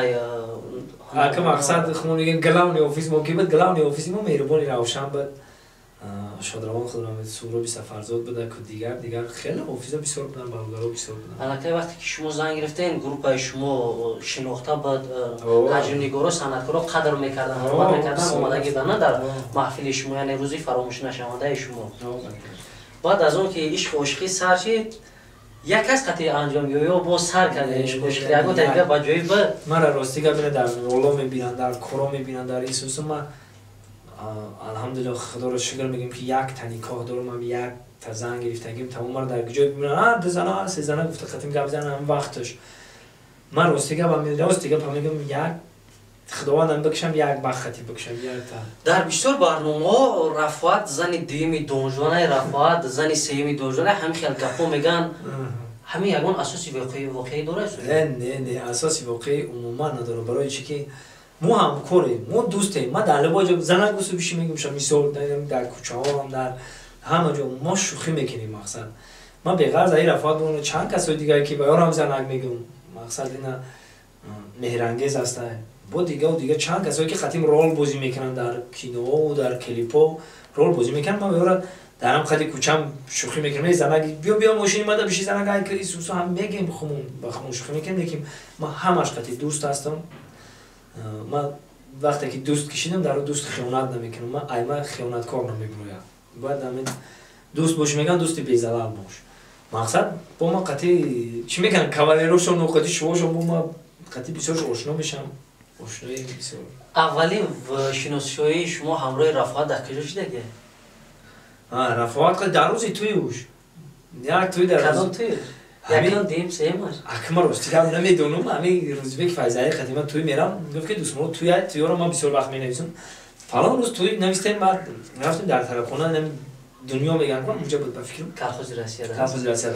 Ака, мақсад, хумон мегем, главный офис мо ки буд? Главный офиси мо Меҳрубони Равшан буд, шодравон худро Суҳроби Сафарзод буда ку. Дигар хеле офиза бисёр будан, бародаро бисёр будан. Аллакай вақте ки шумо занг гирифтен, группаи шумо шинохта буд, ҳаҷмнигоро, санъаткоро қадр мекардан, ҳурмат мекардан, омадагӣ буданд дар маҳфили шумо, яъне рӯзи фаромӯшнашавандаи шумо. Баъд аз он ки ишқу ошиқӣ сар шид, як кас қатъи анҷом ё боз сар карда ишқу ошиқӣ ягон дига ба ҷои буд? Мара, рости гап, ина дар роло мебинанд, дар коро мебинанд, дар исусу. Ма, алҳамдулилло, худоро шукр мегӯем, ки якта никоҳ дорам, ам якта зан гирифтагим, тамом. Мара дар ҷой бибинанд, ду зана, се зана гуфта қатим гап занам вақташ. Ман рости гап мегӯям, як худовандам бикшам, як бахати бикшам, якта. Дар бисёр барномаҳо Рафоат зани дуюми Донжуанай, Рафоат зани сеюми Донжуанай, ҳамин хел гапҳо мегӯянд. Ҳамин ягон асоси воқеӣ дорад? Не, не, не, асоси воқеӣ умуман надорад. Барои чӣ ки мо ҳамкорем, мо дӯстем. Ма дар либо ҷо занак гусу биши мегӯм, мисол, дар кӯчаҳоам, дар ҳама ҷо мо шӯхӣ мекунем. Мақсад, ман беғарз аи Рафоат бо чанд касои дигар, ки ба ёрам занак мегӯм, мақсад, ина меҳрангез аста, бо дигаву дига чанд касое ки қатим рол бозӣ мекунанд, дар киноу дар клипо рол бозӣ мекунанд, ман ба ёра дар ҳам қади кӯчам шӯхӣ мекунам: «Эй занак, биё, биё, мошини мада биши, занак, ай исусу». Ҳам мегем, хумун ба хумун шӯхӣ мекунем, лекин ман ҳамаш қати дӯст ҳастам. Ман вақте ки дӯст кишидам, дар дӯст хиёнат намекунам. Ман айма хиёнаткор намебирояд. Бояд ҳамин дӯст бош, мегӯям, дӯсти безалал бош. Мақсад, бо ман қати чӣ мекунам, кавалерошон, қати шувошон, бо ман қати бисёр ошно мешавам, ошнои бисёр. Аввалин шиносшоии шумо ҳамроҳи Рафоат дар куҷо шидаги? Рафоат дар рӯзи тӯюш, як тӯй дар Кадом тӯй? Якум, дуюм, сеюмаш? Акма, рости гап, намедонам. Ҳамин Рӯзибеки Файзалӣ қадима тӯй мерам, гуфт, ки дӯстморо тӯй, тӯёро ман бисёр вақт менависам, фалон рӯз тӯй навистем. Баъд рафтем дар тарабхона, дунё мегӯям, унҷа буд, ба фикрам. Колхози Россия. Колхози Россия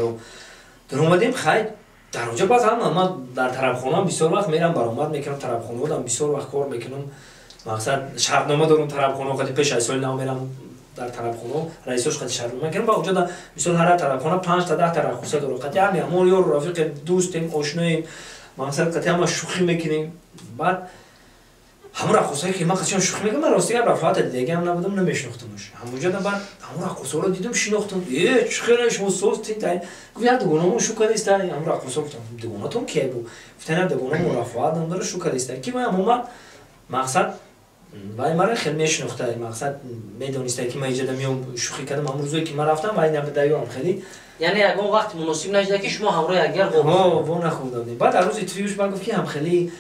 даромадем. Хай, дар онҷа баъд ҳама, ман дар тарабхона бисёр вақт мерам, баромад мекунам, тарабхонаодам бисёр вақт кор мекунам. Мақсад, шартнома дорам тарабхона қади, пеш аз соли нав мерам дар тарабхона, раисош қади шартнома мекунам. Ва онҷо мисол ҳар тарабхона 5 та, 10 та раққоса дорам, қати ҳами ҳамон ёру рафиқем, дӯстем, ошноем, мақсад, қати ҳама шӯхӣ мекунем. Баъд ҳамон раққосае ки ман қачон шӯхӣ мекунам, ман, рости гап, Рафоата дидагиам набудам, намешинохтамаш. Ҳамонҷо баъд ҳамон раққосаро дидам, шинохтам: «Э, чӣ хеле шумо созтин?» Гуфт: «Як дугонамон шу кардиста». Ҳамон раққоса гуфтам: «Дугонатон кия бу?» Гуфтан: «Як дугонамон Рафоат ном дора, шу кардиста». Ки ман омад, мақсад, вай мара хел мешинохта, мақсад, медониста, ки ман иҷода меом, шӯхӣ кардам. Ҳамон рӯзое ки ман рафтам, вай набудаёам хеле. Яъне ягон вақт муносиб нашуда, ки шумо ҳамроҳи якдигар? Во нахӯрда будем. Баъд дар рӯзи тӯюш ба гуфт, ки ҳамхелӣ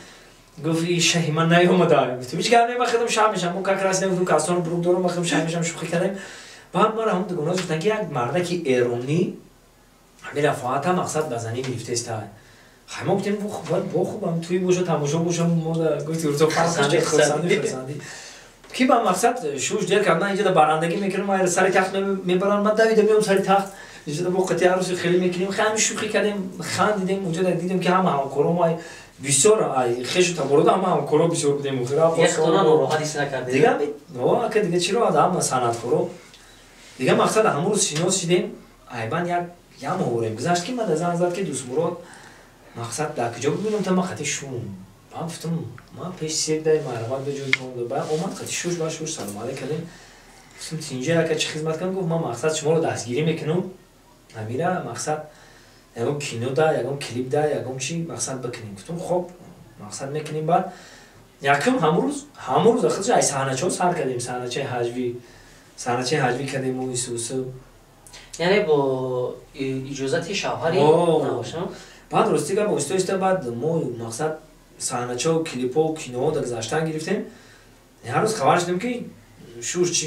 гуфт: «И шаҳи ман наёмада». Гуфтем: «Ҳеҷ гап не, ман худам шаҳ мешам». Мо как раз нагуфтем, касону бурук дорам, ман худам шаҳ мешам. Шӯхӣ кардем. Баъд мара ҳамон дугона гуфтан, ки як мардаки эронӣ ҳамин Рафоата, мақсад, ба занӣ гирифтеста. Хай, мо гуфтем, бо хуб ам тӯй боша, тамошо боша. Мо гуфти рӯзо хурсандӣ, хурсандӣ, ки ба мақсад шуш дер кард. Ман инҷода барандагӣ мекунам, сари тахт мебарам, ман давида меом сари тахт, инҷода бо қати арӯси хеле мекунем. Ҳами шӯхӣ кардем, хандидем. Унҷода дидем, ки ҳама ҳамкоро мо бисёр, хешу таборода, ҳама ҳамкоро бисёр будем. Дига ака, дига чиро, ҳама санъаткоро. Дига, мақсад, ҳамон рӯз шинос шидем. Айбан як моҳ гузашт, ки ман занг зад, ки дӯстмурод, мақсад, дар куҷо бибинам та? Ман қати шум. Ман гуфтам, ман пеши сердай марҳамат ба ҷои тон. Баъд омад, қати шуш ба шуш салом алейк кардем. Гуфтам: «Тинҷа, ака, чӣ хизмат кардам?» Гуфт: «Ман, мақсад, шуморо дастгирӣ мекунам, амира, мақсад, Ягон кино да, ягон клип да, ягон чи мақсад бикунем. Гуфтум, хоб, мақсад мекунем. Баъд якум ҳамун рӯз худш ай саҳначаҳо сар кардем, саҳначаи ҳаҷвӣ кардему исусу. Яъне бо иҷозати шавҳари? Баъд, рости гап, оҳиста оҳиста баъд мо мақсад саҳначао, клипҳо, киноҳо да гузаштан гирифтем. Ҳар рӯз хабар шудем, ки шуш чи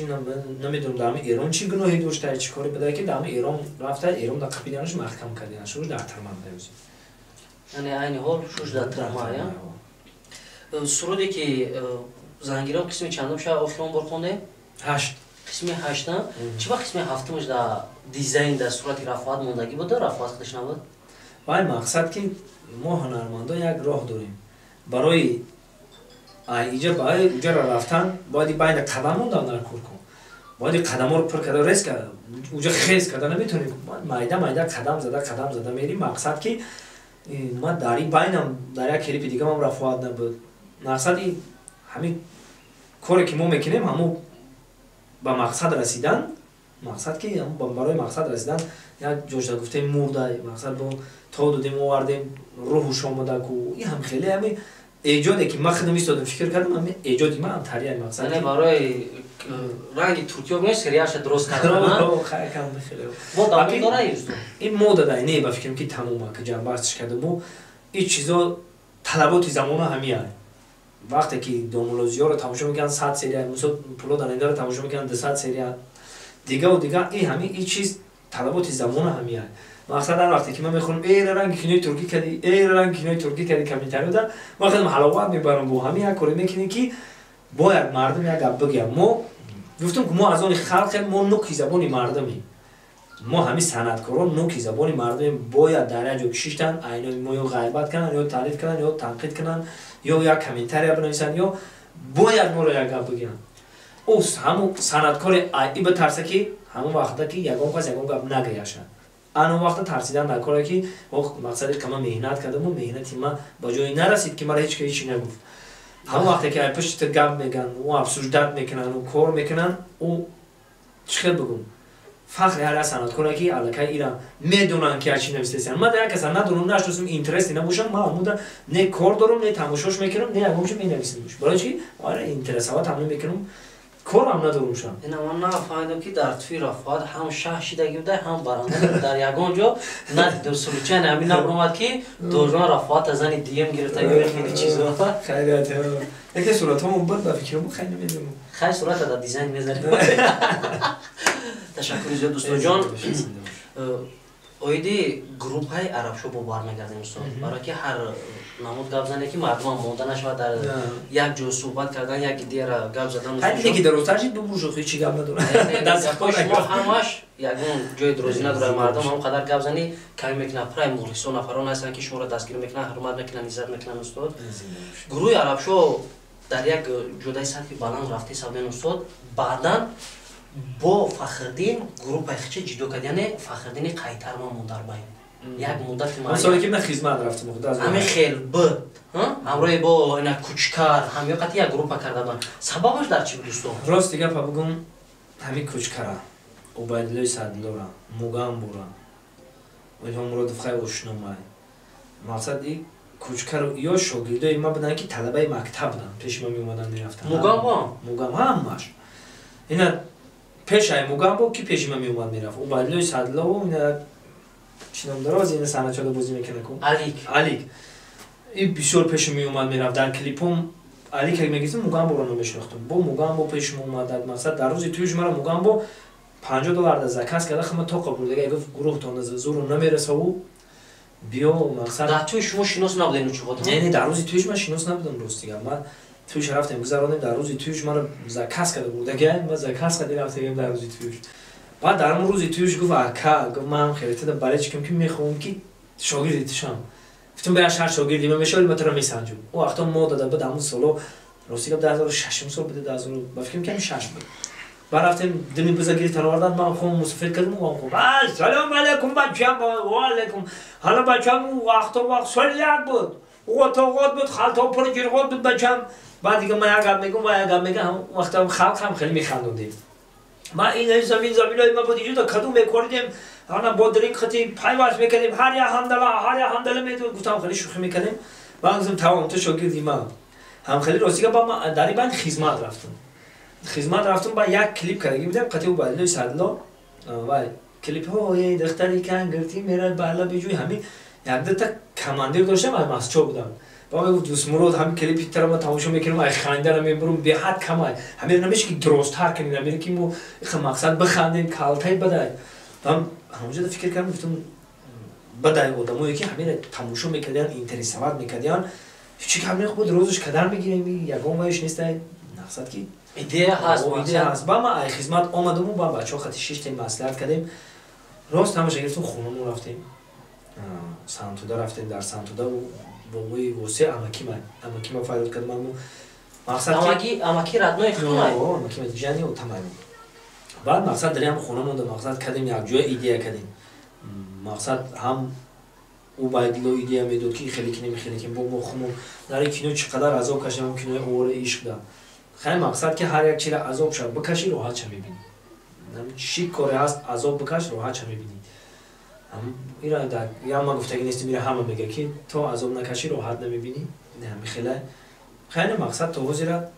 намедонам, дар ҳами Эрон чӣ гуноҳе дошта, чӣ коре буда, ки дар ҳами Эрон рафта, Эрон да қапиданаш, маҳкам кардиан, шуш дар тирма. Яъне айни ҳол шуш дар тирма. Суруде ки зангирон, қисми чандум ша охирон бор хонде? Ҳашт. Қисми ҳаштам. Чӣ ба қисми ҳафтумаш да дизайн дар сурати Рафоат мондагӣ буда, Рафоат худаш набуд? Вай мақсад, ки мо ҳунармандон як роҳ дорем барои иҷа ба уҷара рафтан, бояд байна қадам мондан дар кор кун, бояд қадаморо пур карда, резко уҷа хез карда наметонем, майда майда қадам зада, қадам зада мерим. Мақсад, ки ма дар ин байнам дар як клипи дигамам Рафоат набуд. Мақсад, ҳамин коре ки мо мекунем, ҳамо ба мақсад расидан, мақсад, ки барои мақсад расидан як ҷошта гуфтем, мурдай, мақсад, бо то додем, овардем, рӯҳуш омада ку. И ҳам хеле ҳами эҷоде ки ман худам истодам, фикр кардам, ҳами эҷоди ман ҳам мақсад. Яъне барои ранги туркиё гӯем, сериалша дуруст кардам. Дора? Ин мода дай не, ба фикрам, ки тамома ки ҷанбастш кардаму ин чизо талаботи замона ҳамия. Вақте ки домулозиёро тамошо мекунанд, 100 серия, мисол, пуло данидаро тамошо мекунанд, 200 серия, дигаву дига, и ҳами ин чиз талаботи замона ҳамия. Мақсад, ҳар вақте ки ман мехонам, э, ранги кинои туркӣ кардӣ, э, ранги кинои туркӣ кардӣ, комментарио да ман хеле ҳаловат мебарам. Бо ҳами як коре мекунем, ки бояд мардум як гап бигӯям. Мо гуфтем, ки мо аз они халқем, мо нуки забони мардумем, мо ҳами санъаткорон нуки забони мардумем. Бояд дар як ҷо кишиштан, айнои мо ё ғайбат кунанд, ё таъриф кунанд, ё танқид кунанд, ё як комментария бинависанд, ё бояд моро як гап бигӯянд. Ӯ ҳамун санъаткори и битарса, ки ҳамон вақта ки ягон кас ягон гап нагӯяшад, ан он вақта тарсидан дар коре, ки мақсади ка ман меҳнат кардаму меҳнати ман ба ҷое нарасид, ки мара ҳеч ка ҳечи нагуфт. Ҳамон вақте ки ай пушти гап меган, ӯ обсуждать мекунанд, ӯ кор мекунанд, ӯ чӣ хел бигӯм, фахри ҳар як санъаткоре, ки аллакай ира медонанд, ки чӣ нависесиян. Ман як каса надонам, нашносам, интереси набошам, ман ҳамуда не кор дорам, не тамошош мекунам, не ягончо менависам. Барои чи ара интересовать ҳам намекунам, корам надорам шам. Ина ман нафаҳмидам, ки дар тӯи Рафоат ҳам шаҳ шидагӣ буда, ҳам баранда. Дар ягон ҷо надидам, случайно ҳамин набуромад, ки дожон Рафоата зани дием гирифта ё хеле чизо. Хайрият, яке суратҳомон буд, ба фикрам, хай, намедонам. Хай, сурата дар дизайн мезанем. Ташаккури зиёд, дӯстоҷон. Оиди группаи Арабшо бо бармегардем, устод, барое ки ҳар намуд гап зане, ки мардумам монда нашавад, дар як ҷо суҳбат кардан, як идеяра гап задан. Ки дарозтар шид, бубуршо, ҳечи гап надорад. Шумо ҳамаш ягон ҷои дурозӣ надорад, мардум ҳам қадар гап зани каме мекунад. Пурай мухлисон, нафарон ҳастанд, ки шуморо дастгирӣ мекунанд, ҳурмат мекунанд, иззат мекунанд. Устод, гурӯҳи Арабшо дар як ҷодаи сатҳи баланд рафта сабден, устод. Баъдан бо Фахриддин группаи хича ҷидо кард, яъне Фахриддини қайтарма монд дар байн як муддати. Соле ки ман хизмат рафтам. Ҳамин хел буд, ҳамроҳи бо ина Кучкар ҳамё қати як группа карда буданд. Сабабаш дар чӣ буд, устод? Рости гапа бигӯм, ҳамин Кучкара, Убайдуллои Садлора, Мугамбура, Илҳом Муродов, хай, ошномай. Мақсад, и Кучкару ё шогирдои ма буданд, ки талабаи мактаб буданд, пеши ма меомаданд, мерафтанд. Мугамбо? Мугам ҳамаш ина пешай Мугамбо, ки пеши ма меомад, мерафт, Убайдуллои Садлову ина чӣ ном дора, ина санъатчода бозӣ мекунад ку? Алик. Алик. И бисёр пеши меомад, мерафт. Дар клипом Алик мегирифтам, Мугамборо намешинохтам, бо Мугамбо пеши мо омад. Мақсад, дар рӯзи тӯюш мара Мугамбо 50 доллар да заказ карда, хама тоқа бурдага, гуфт, гурӯҳтон зуру намерасаву, биё, мақсад. Дар тӯи шумо шинос набудем чуғот? Не, дар рӯзи тӯюш ман шинос набудам, рости гап. Ман тӯюш рафтем, гузаронем, дар рӯзи тӯюш мара заказ карда бурдага, ман заказ карда рафтагем дар рӯзи тӯюш. Баъд дар он рӯзи тӯюш гуфт: «Ака», гуфт, «ман хеле тада болельщик ам, ки мехоҳам, ки шогирди тушам». Гуфтам: «Бая шаҳр шогирди ман мешавӣ, ман туро месанҷум». О вақто мо дада буд, ҳамун соло, рости гап, 2006-ум сол буде, 2000, ба фикрам, ки ҳамин шаш буд. Баъд рафтем, дими буза гирифтан, овардан, ман хом мусофир кардам, он хом: «Ассалому алайкум, бачам, ва алайкум». Ҳала, бачам, вақто вақт соли як буд, ғотоғот буд, халто пур ҷирғот буд, бачам. Баъд дига ман як гап мегӯм ва як гап мегӯм, вақтам халқ ҳам хеле механдондем. Ма ин замин заминои ма буд, иҷода каду мекоридем, ана бодринг хати пайваст мекардем, ҳар як ҳамдала, ҳар як ҳамдала медод, гуфтам хеле шӯхӣ мекардем. Баъд гуфтам тамом, ту шогирди ман. Ҳам хеле ростига ба ман дар ин банд хизмат рафтам. Хизмат рафтам, ба як клип кардагӣ будем, қати Убайдуллои Садло, вай клипҳои духтари кангиртӣ мерад ба лаби ҷӯй, ҳамин як дута командир доштам, аз Масчо будам. Ба мегуфт Дӯстмурод, ҳамин клипи тара ма тамошо мекунам, ай хандара мебурам, беҳад камай. Ҳамин намеша ки дуросттар кунем, ҳамин ки мо иха мақсад бихандем, калтай бадай. Ҳам ҳамонҷода фикр кардам, гуфтам бадай одамое ки ҳаминро тамошо мекардиян, интересовать мекардиян, чӣ гап не, худ рӯзаш кадар мегирем, ягон вайш нестай, мақсад ки идея ҳаст, идея ҳаст. Ба ма ай хизмат омадаму ба бачаҳо хати шиштем, маслиҳат кардем, рост ҳамаша гирифтем, хонамон рафтем, Сантуда рафтем, дар Сантуда бобои Восе амакима, амакима фарёд кардам, аммо мақсад амаки, амаки родной хунай, амакима ҷани отамай. Баъд мақсад дар ям хона монда, мақсад кардем, якҷоя идея кардем, мақсад ҳам Убайдулло идея медод ки хеле кинем, хеле кинем, бо мо хумон дар ин кино чӣ қадар азоб кашидем, кинои овораи ишқ да. Хай мақсад ки ҳар як чира азоб ша бикашӣ, роҳат ша мебинӣ. Чӣ коре ҳаст, азоб бикаш, роҳат ша мебинӣ. Ира я ма гуфтагӣ нестим, ира ҳама мега ки то азоб накашӣ, роҳат намебинӣ. Ҳами хеле хайне мақсад то ҳозира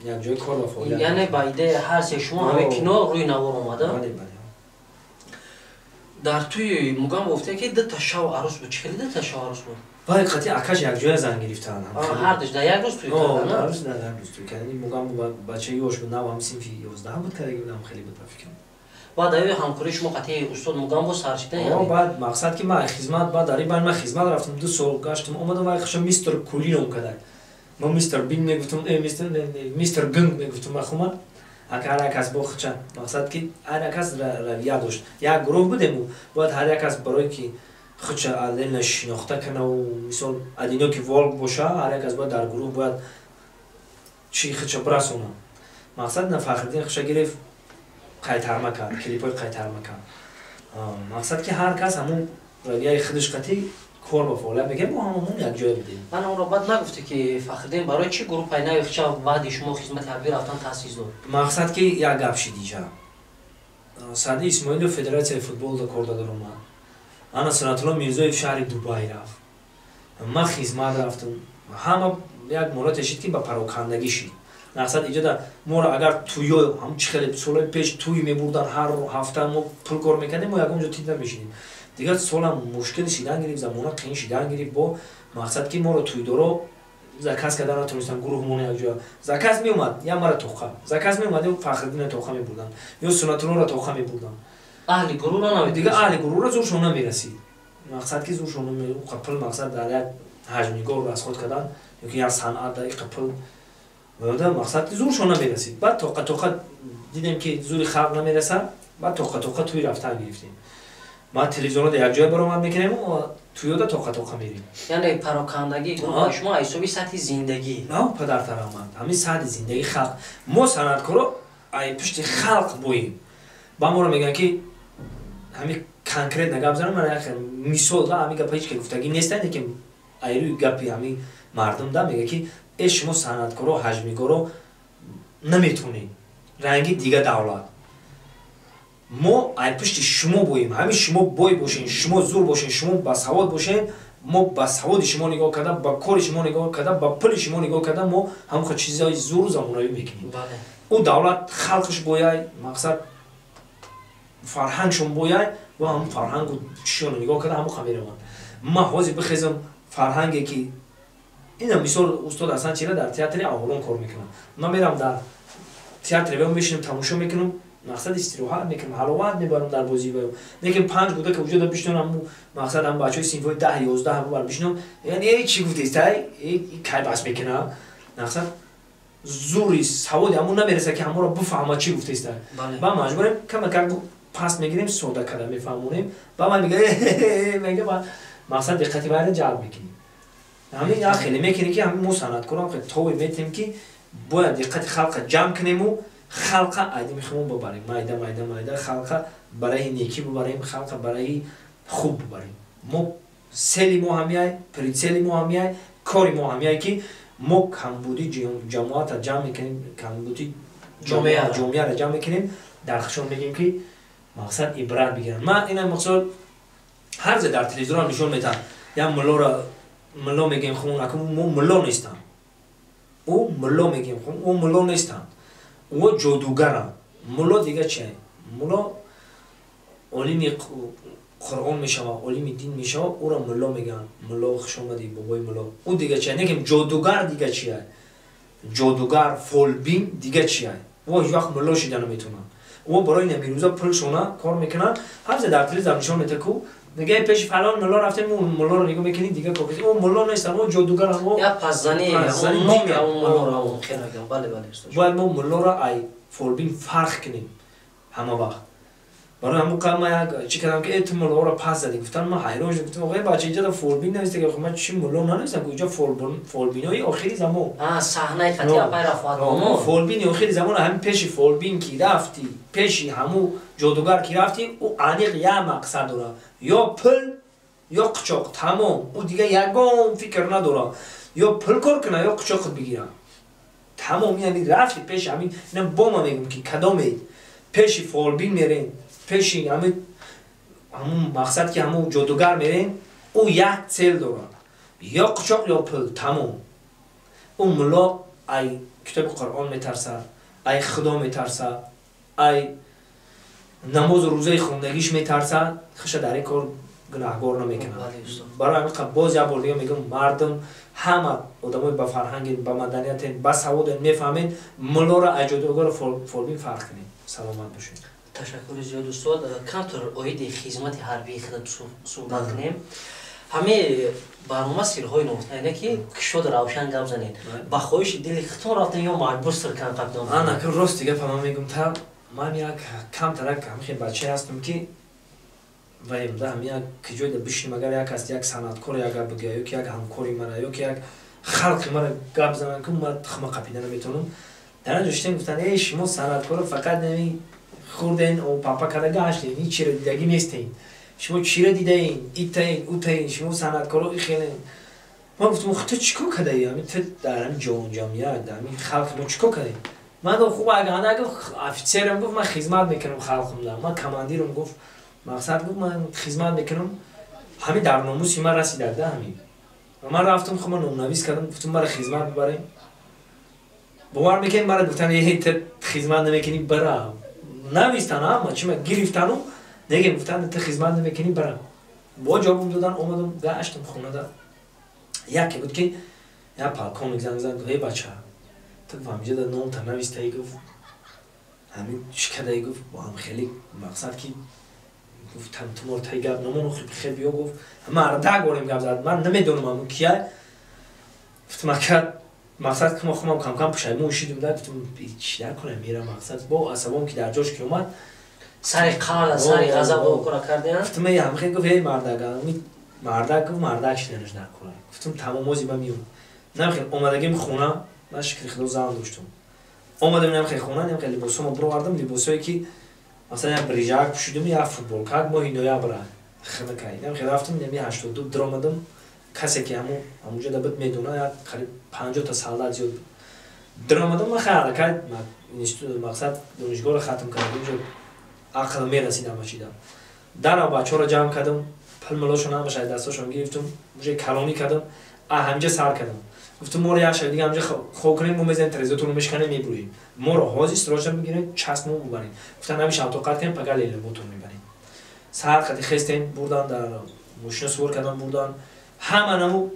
якҷои кор ва фаъолият. Яъне ба идея ҳар се шумо ҳамин кино рӯи навор омада? Бале, бале. Дар тӯи Мугам гуфте ки дута шав арӯс буд, чӣ хеле дута шав арӯс буд? Вай қати акаш якҷоя зан гирифтанд. Ҳардуш дар як рӯз тӯй карданд? Дар як рӯз тӯй карданд. Мугам бачаи ёш буд, нав ҳам синфи 11 буд, кардаги будам, хеле буд ба фикрам. Баъд аю ҳамкории шумо қати устод Мугамбо сар шида? Баъд мақсад ки ман хизмат, баъд дар ин байн ман хизмат рафтам, 2 сол гаштам, омадам, вай хуша мистер Кулином кадаг. Ма мистер Бин мегуфтам, мистер Гинг мегуфтам, махума. Ака ҳар як кас бо хуча мақсад ки ҳар як кас равия дошт. Як гурӯҳ будему, бояд ҳар як кас барое ки худша отдельно шинохта канаву, мисол одинокий волк боша, ҳар як кас бояд дар гурӯҳ бояд чи худша бирасона. Мақсад на Фахриддин хуша гирифт, қайтарма кард, клипҳои қайтарма кард. Мақсад ки ҳар кас ҳамун равияи худаш қатӣ кор ба фаъолият мекард, мо ҳамамон якҷоя будем. Ман онро баъд нагуфте ки Фахриддин барои чӣ группаи нави хча баъди шумо хизмати ҳарбӣ рафтан таъсис дод? Мақсад ки як гап шид инҷа. Саъди Исмоилов федератсияи футболда кор даромад. Ана Санатулло Мирзоев шаҳри Дубай рафт. Ман хизмат рафтам. Ҳама як мурате шид ки ба парокандагӣ шид. Мақсад иҷода моро агар туё ҳам чӣ хеле солҳои пеш туй мебурдан, ҳар ҳафта мо пул кор мекардем, мо ягон ҷо тид намешидем. Дигар солам мушкил шидан гирифт, замона қиин шидан гирифт, бо мақсад ки моро туйдоро заказ кардан натонистам, гурӯҳмон якҷоя заказ меомад, я мара тоқа заказ меомад, ё Фахриддина тоқа мебурдан, ё Сунатуллоро тоқа мебурдан. Аҳли гурӯҳро намедонистанд. Дигар аҳли гурӯҳро зуршон намерасид. Мақсад ки зуршон пул мақсад дар як ҳаҷмнигор расход кардан ё ки як санъат дар иқа пул мақсад зуршон намерасид. Баъд тоқа тоқа дидем ки зури халқ намерасад, баъд тоқа тоқа туй рафтан гирифтем. Ма телевизионода якҷоя баромад мекунем, туёда тоқа тоқа мерем. Яъне парокандагии гурӯҳи шумо аз ҳисоби сатҳи зиндагӣ? На, падартараманд, ҳамин сатҳи зиндагии халқ. Мо санъаткоро ай пушти халқ боем. Ба моро мегӯянд ки ҳамин конкретно гап занам, ман як мисол да, ҳамин гапа ҳеч ка гуфтагӣ нестанд, лекин ай рӯи гапи ҳамин мардум да мега ки э шумо санъаткоро, ҳаҷмигоро наметонед ранги дига давлат. Мо ай пушти шумо боем, ҳамин шумо бой бошен, шумо зур бошен, шумо басавод бошен, мо ба саводи шумо нигоҳ карда, ба кори шумо нигоҳ карда, ба пули шумо нигоҳ карда, мо ҳамон чизҳои зуру замонавӣ мекунем. Ӯ давлат халқаш бояй, мақсад фарҳангшон бояй, ва ҳамон фарҳангу чишоно нигоҳ карда ҳамон мераванд. Ман ҳозир бихезам фарҳанге ки ина мисол устод Ҳасан чира дар театри Аҳолон кор мекунам, ман мерам дар театри ваё мешинам, тамошо мекунам, мақсад истироҳат мекунам, ҳаловат мебарам дар бозии ваё. Лекин панҷ кӯдака уҷода бишинам, ҳаму мақсад ҳам бачаҳои синфҳои 10, 11 ҳаму бар бишинам, яъне э чӣ гуфтестай, кай бас мекунам, мақсад зури саводи ҳамун намереса ки ҳамонро бифаҳма чӣ гуфтестай. Ба маҷбурем камакак паст мегирем, сода карда мефаҳмонем, ба ман мега мега, мақсад диққати вайро ҷалб мекунем. Ҳамин як хеле мекунем ки ҳамин мо санъаткорам хеле тобе метем ки бояд диққати халқа ҷамъ кунему халқа айдими худмон бибарем, майда майда майда халқа барои некӣ бибарем, халқа барои хуб бибарем. Мо цели мо ҳамияй, прицели мо ҳамияй, кори мо ҳамияй ки мо камбуди ҷамоата ҷамъ мекунем, камбуди ҷомеаро ҷамъ мекунем, дар худшон мегӯем, ки мақсад ибрат бигиранд. Ман ина мақсад ҳар ҷо дар телевизорам нишон метаҳам, як муллоро мулло мегӯем, хун аку мо мулло нестам, ӯ мулло мегӯем, хун ӯ мулло нестам, ӯ ҷодугарам. Мулло дига чи? Мулло олими Қуръон мешава, олими дин мешава, ӯро мулло мегӯянд. Мулло, хуш омадӣ, бобои мулло. Ӯ дига чи? Некем ҷодугар дига чия? Ҷодугар, фолбин дига чия? Ӯ ҳеҷ вақт мулло шида наметавонад. Ӯ барои намирӯза пулшона кор мекунад. Ҳар дар телевизор нишон мета ку, дига пеши фалон мулло рафтем, ӯ муллоро нигоҳ мекунӣ, дига кокиси ӯ мулло нестам, ӯ ҷодугарам. Ӯ я пасзани номи ӯ муллоро хел мекунам. Бале, бале. Бояд мо муллоро ай фолбин фарқ кунем ҳама вақт. Барои ҳамон қадр ман як чӣ кардам, ки э, ту муллоро пас задӣ, гуфтан. Ман ҳайрон шудам, гуфтам: оғои бача, инҷа фолбин нависта. Ки ман чӣ, мулло нанавистам ку, инҷа фолбинои охири замон. Саҳнаи қатъи апай Рафоат. Фолбини охири замон. Ҳамин пеши фолбин ки рафтӣ, пеши ҳамун ҷодугар ки рафтӣ, ӯ аниқ як мақсад дорад: ё пул, ё қучоқ, тамом. Ӯ дига ягон фикр надорад, ё пул кор кунад, ё қучоқат бигирад, тамом. Яъни рафти пеши ҳамин, ина бо ман мегӯм, ки кадомед пеши фолбин мерен, пеши ҳамин ҳамун мақсад ки ҳамун ҷодугар мерен, ӯ як цель дорад: ё қучоқ, ё пул, тамом. Ӯ мулло ай китоби Қуръон метарсад, ай Худо метарсад, ай намозу рӯзаи хондагиш метарсад, хуша дар ин кор гунаҳгор намекунад. Барои ҳамин боз як бор дига мегӯм: мардум, ҳама одамои ба фарҳангин, ба маданиятен, ба саводен, мефаҳмед, муллоро ай ҷодугару фолбин фарқ кунед. Саломат бошед. Ташаккури зиёд, устод. Камтар оиди хизмати ҳарбии худат суҳбат кунем. Ҳамин барнома сирҳои ногуфта, ки кушод, равшан гап занед. Ба хоҳиши дили худтон рафтен ё маҷбур сиркан қабдон? Ана ки рости гапа ман мегум, та ман як камтарак ҳамхел бачае ҳастам, ки ваемда ҳам як киҷойда бишинем, агар як аст, як санъаткоре агар бигӯя, ё ки як ҳамкори мара, ё ки як халқи мара гап зананд, ки ман тухма қапида наметавонам. Дар он ҷо шитем, гуфтанд: эй, шумо санъаткоро фақат нами хӯрден, папа када гаштен, ҳеҷ чиро дидагӣ нестен, шумо чиро дидаен, итаен, утаен, шумо санъаткоро ихелен. Ман гуфтам: ту чӣ кор кардаи? Ами ту дар ҳамин ҷомиа, дар ҳамин халқи мо чӣ кор кардӣ? Ман гуфт: хуб, агар гуфт, офитсерам, гуфт, ман хизмат мекунам халқамда, ман командирам, гуфт, мақсад, гуфт, ман хизмат мекунам. Ҳамин дар номуси ман расидак да. Ҳамин ман рафтам, хуб, ман номнавис кардам, гуфтам: мара хизмат бибарем. Бовар мекунед, мара гуфтан: э, ту хизмат намекунӣ, бара. Навистан ама чима гирифтану неге, гуфтан: ту хизмат намекунӣ, бара. Бо ҷавобам додан, омадам, гаштам хонада. Яке буд, ки як полковник занг зад, гуфт: эй бача, ту ҳамиҷода номта навистаи, гуфт, ҳамин чӣ кардаи? Гуфт, бо ҳам хеле мақсад ки гуфт, ту моро таи гап намону хел биё. Гуфт, мардак орем гап зад, ман намедонам ҳамун кия. Гуфтам: ака, мақсад ки мо хумам камкам пушаймон шидум да. Гуфтам: чӣ дар кунам, мера, мақсад бо асабом ки дар ҷош ки омад. Сари қаҳр, сари ғазаб кора кардиан. Гуфтам: эй, ҳамхел. Гуфт: эй, мардак, мардак, гуфт, мардак шиданаш дар кора. Гуфтам: тамом, ози ман миём. Намхел омадагим хона, ман, шукри Худо, зан доштум. Омадам, намхел хона, намхел либосомо бировардам, либосое ки масалан як брижак пӯшидум, як футболкак, моҳи ноябра хинакай. Намхел рафтам, нами 82 диромадам. Касе ки ҳамун ҳамунҷода буд, медона, як қариб 50-та солдат зиёд буд. Диромадам, ман хай аллакай мақсад донишгоҳро хатм кардам, инҷо ақл мерасид ҳама чида. Дара бачаҳоро ҷамъ кардам, пул мулошон ҳамаш аз дастошон гирифтум, уже калонӣ кардам, ҳаминҷа сар кардам. Гуфтум: моро як шаби дига ҳаминҷа хоб кунем, мо мезанем, трезотонро мешканем, мебурем, моро ҳозир срочно бигирем, часмо бубарем. Гуфтан: ҳамин шаб тоқат кунем, пага лелеботон мебарем. Саҳар қати хестем, бурдан, дар мошина сувор кардан, бурдан. Ҳама наму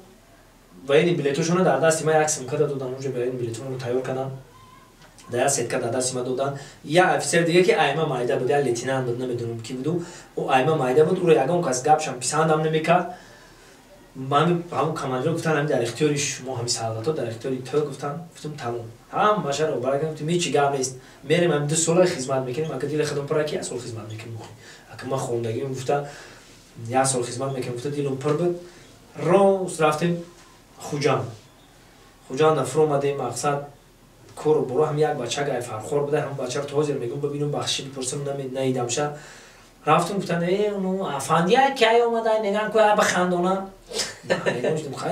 военный билетошонро дар дасти ман як сумкада додан, унҷо военный билетонро тайёр кардан, дар як сетка дар дасти ман додан. Як офитсер дига, ки айма майда буд, як лейтенант буд, намедонам ки буду, ӯ айма майда буд, ӯро ягон кас гапшам писандам намекард. Ман ҳамун командиро гуфтан: ҳамин дар ихтиёри шумо, ҳамин солдатҳо дар ихтиёри ту, гуфтан. Гуфтам: тамом, ҳамашаро баракам. Гуфтам: ҳечи гап нест, мерем, ҳамин 2 сола хизмат мекунем. Ака дили худам пура ки як сол хизмат мекунем, ака ман хондагим, гуфта, як сол хизмат мекунем, гуфта, дилам пур буд. Рост рафтем Хуҷанд. Хуҷанда фуромадем, мақсад кору боро ҳам як бача гай Фархор буда, ҳам бачаро то ҳозир мегӯм, бибинум, бахшӣ бипурсам, наидамша. Рафтум, гуфтан: э, афандия кай омада? Меган ку бихандона.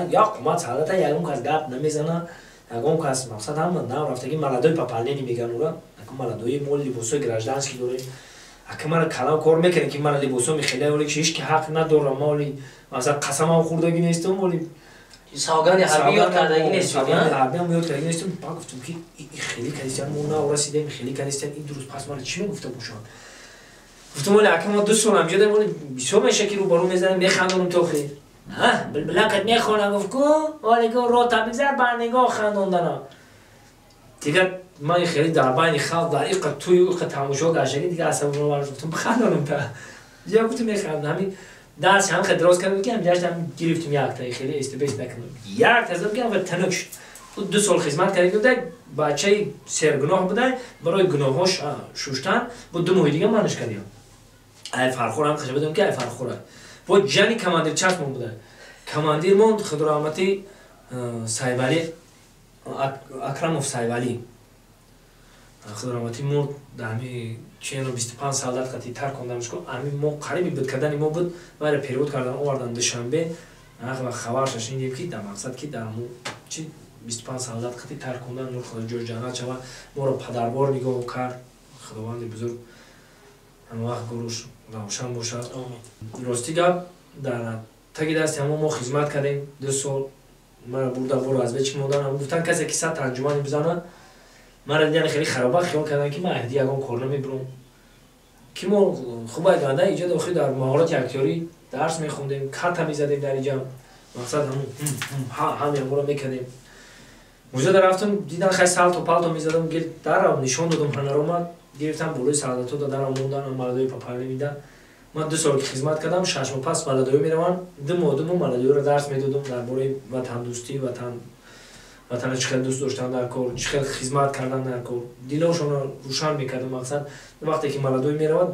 Як қумат солдата, ягон кас гап намезана, ягон кас, мақсад ҳама нав рафтаги, молодой пополнение меган ура. Маладои мо либосҳои гражданский дорем. Ака, мара калам кор мекунем, ки мара либосҳо мехеле, оли ҳеч ки ҳақ надорам. Ма оли, масалан, қасамам хӯрдагӣ нестам оли. Савганди ҳарбӣ ёд кардагӣ нестед? Савганди ҳарбиам ёд кардагӣ нестам. Ба гуфтам, ки хеле кадистиян, мо наврасидаем, хеле кадистиян, ин дуруст, пас мара чӣ мегуфта бошанд? Гуфтам, оли ака, ма 2 сол ҳамҷо дорем, оли бисёр меша, ки рӯбарӯ мезанем, механдонем то охир. Билбилакат мехонам, гуфт ку, оли ку рота бигзар, ба нигоҳ хандонданам. Дигар ман хеле дар байни халқ, дар иқа тӯю иқа тамошо гаштагӣ, дигар асабонам, гуфтам, бихандонам та я, гуфтам, механдам. Ҳамин дарс ҳам хеле дроз кардам, ки ҳам ҷашнам гирифтем, якта хеле истибес накардам, як тазам, ки ҳам танук шуд. 2 сол хизмат карда буда, бачаи сергуноҳ буда, барои гуноҳош шуштан бо 2 моҳи дига манаш кардем. Ай Фархор ҳам хаша будам, ки ай Фархора бо ҷани командир чашмон буда. Командирмон, худораҳматӣ, Сайвалӣ Акрамов, Сайвалӣ, худораҳматӣ, мурд. Дар ҳами чену 25 солдат қати таркондамш ку, ҳами мо қариби буд кардани мо буд, вайра перевод кардан, овардан Душанбе. Хабарша шунидем, ки дар мақсад, ки дар ҳамун чи 25 солдат қати таркондан. Нур худо ҷои ҷаннат шава, моро падарвор нигоҳ кард. Худованди бузург ҳама вақт гуруш равшан бошад. Рости гап, дар таги дасти ҳамо мо хизмат кардем 2 сол. Мара бурда боро разведчик мондан, гуфтан, касе ки 100 анҷумани бизанад. Мара дидани хеле хароба, хиёл карданд, ки ман аҳди ягон кор намебурам, ки мо хуб айганда иҷа дохил дар маҳорати актёрӣ дарс мехондем, ката мезадем дар иҷа, мақсад ҳамин мекардем. Мужада рафтам, дидан, хай, салто палто мезадам, дарам нишон додам, ҳанаромад гирифтам, болои солдато дарам мондан, маладои папали мида. Ман 2 сол ки хизмат кардам, 6 моҳ пас маладоӣ меравам. 2 моҳ, 2 моҳ маладоиро дарс медодам дар бораи ватандӯстӣ, ватан, ватана чӣ хел дӯст доштан дар кор, чӣ хел хизмат кардан дар кор. Дилошонро рӯшан мекардам. Мақсад, вақте ки маладоӣ меравад,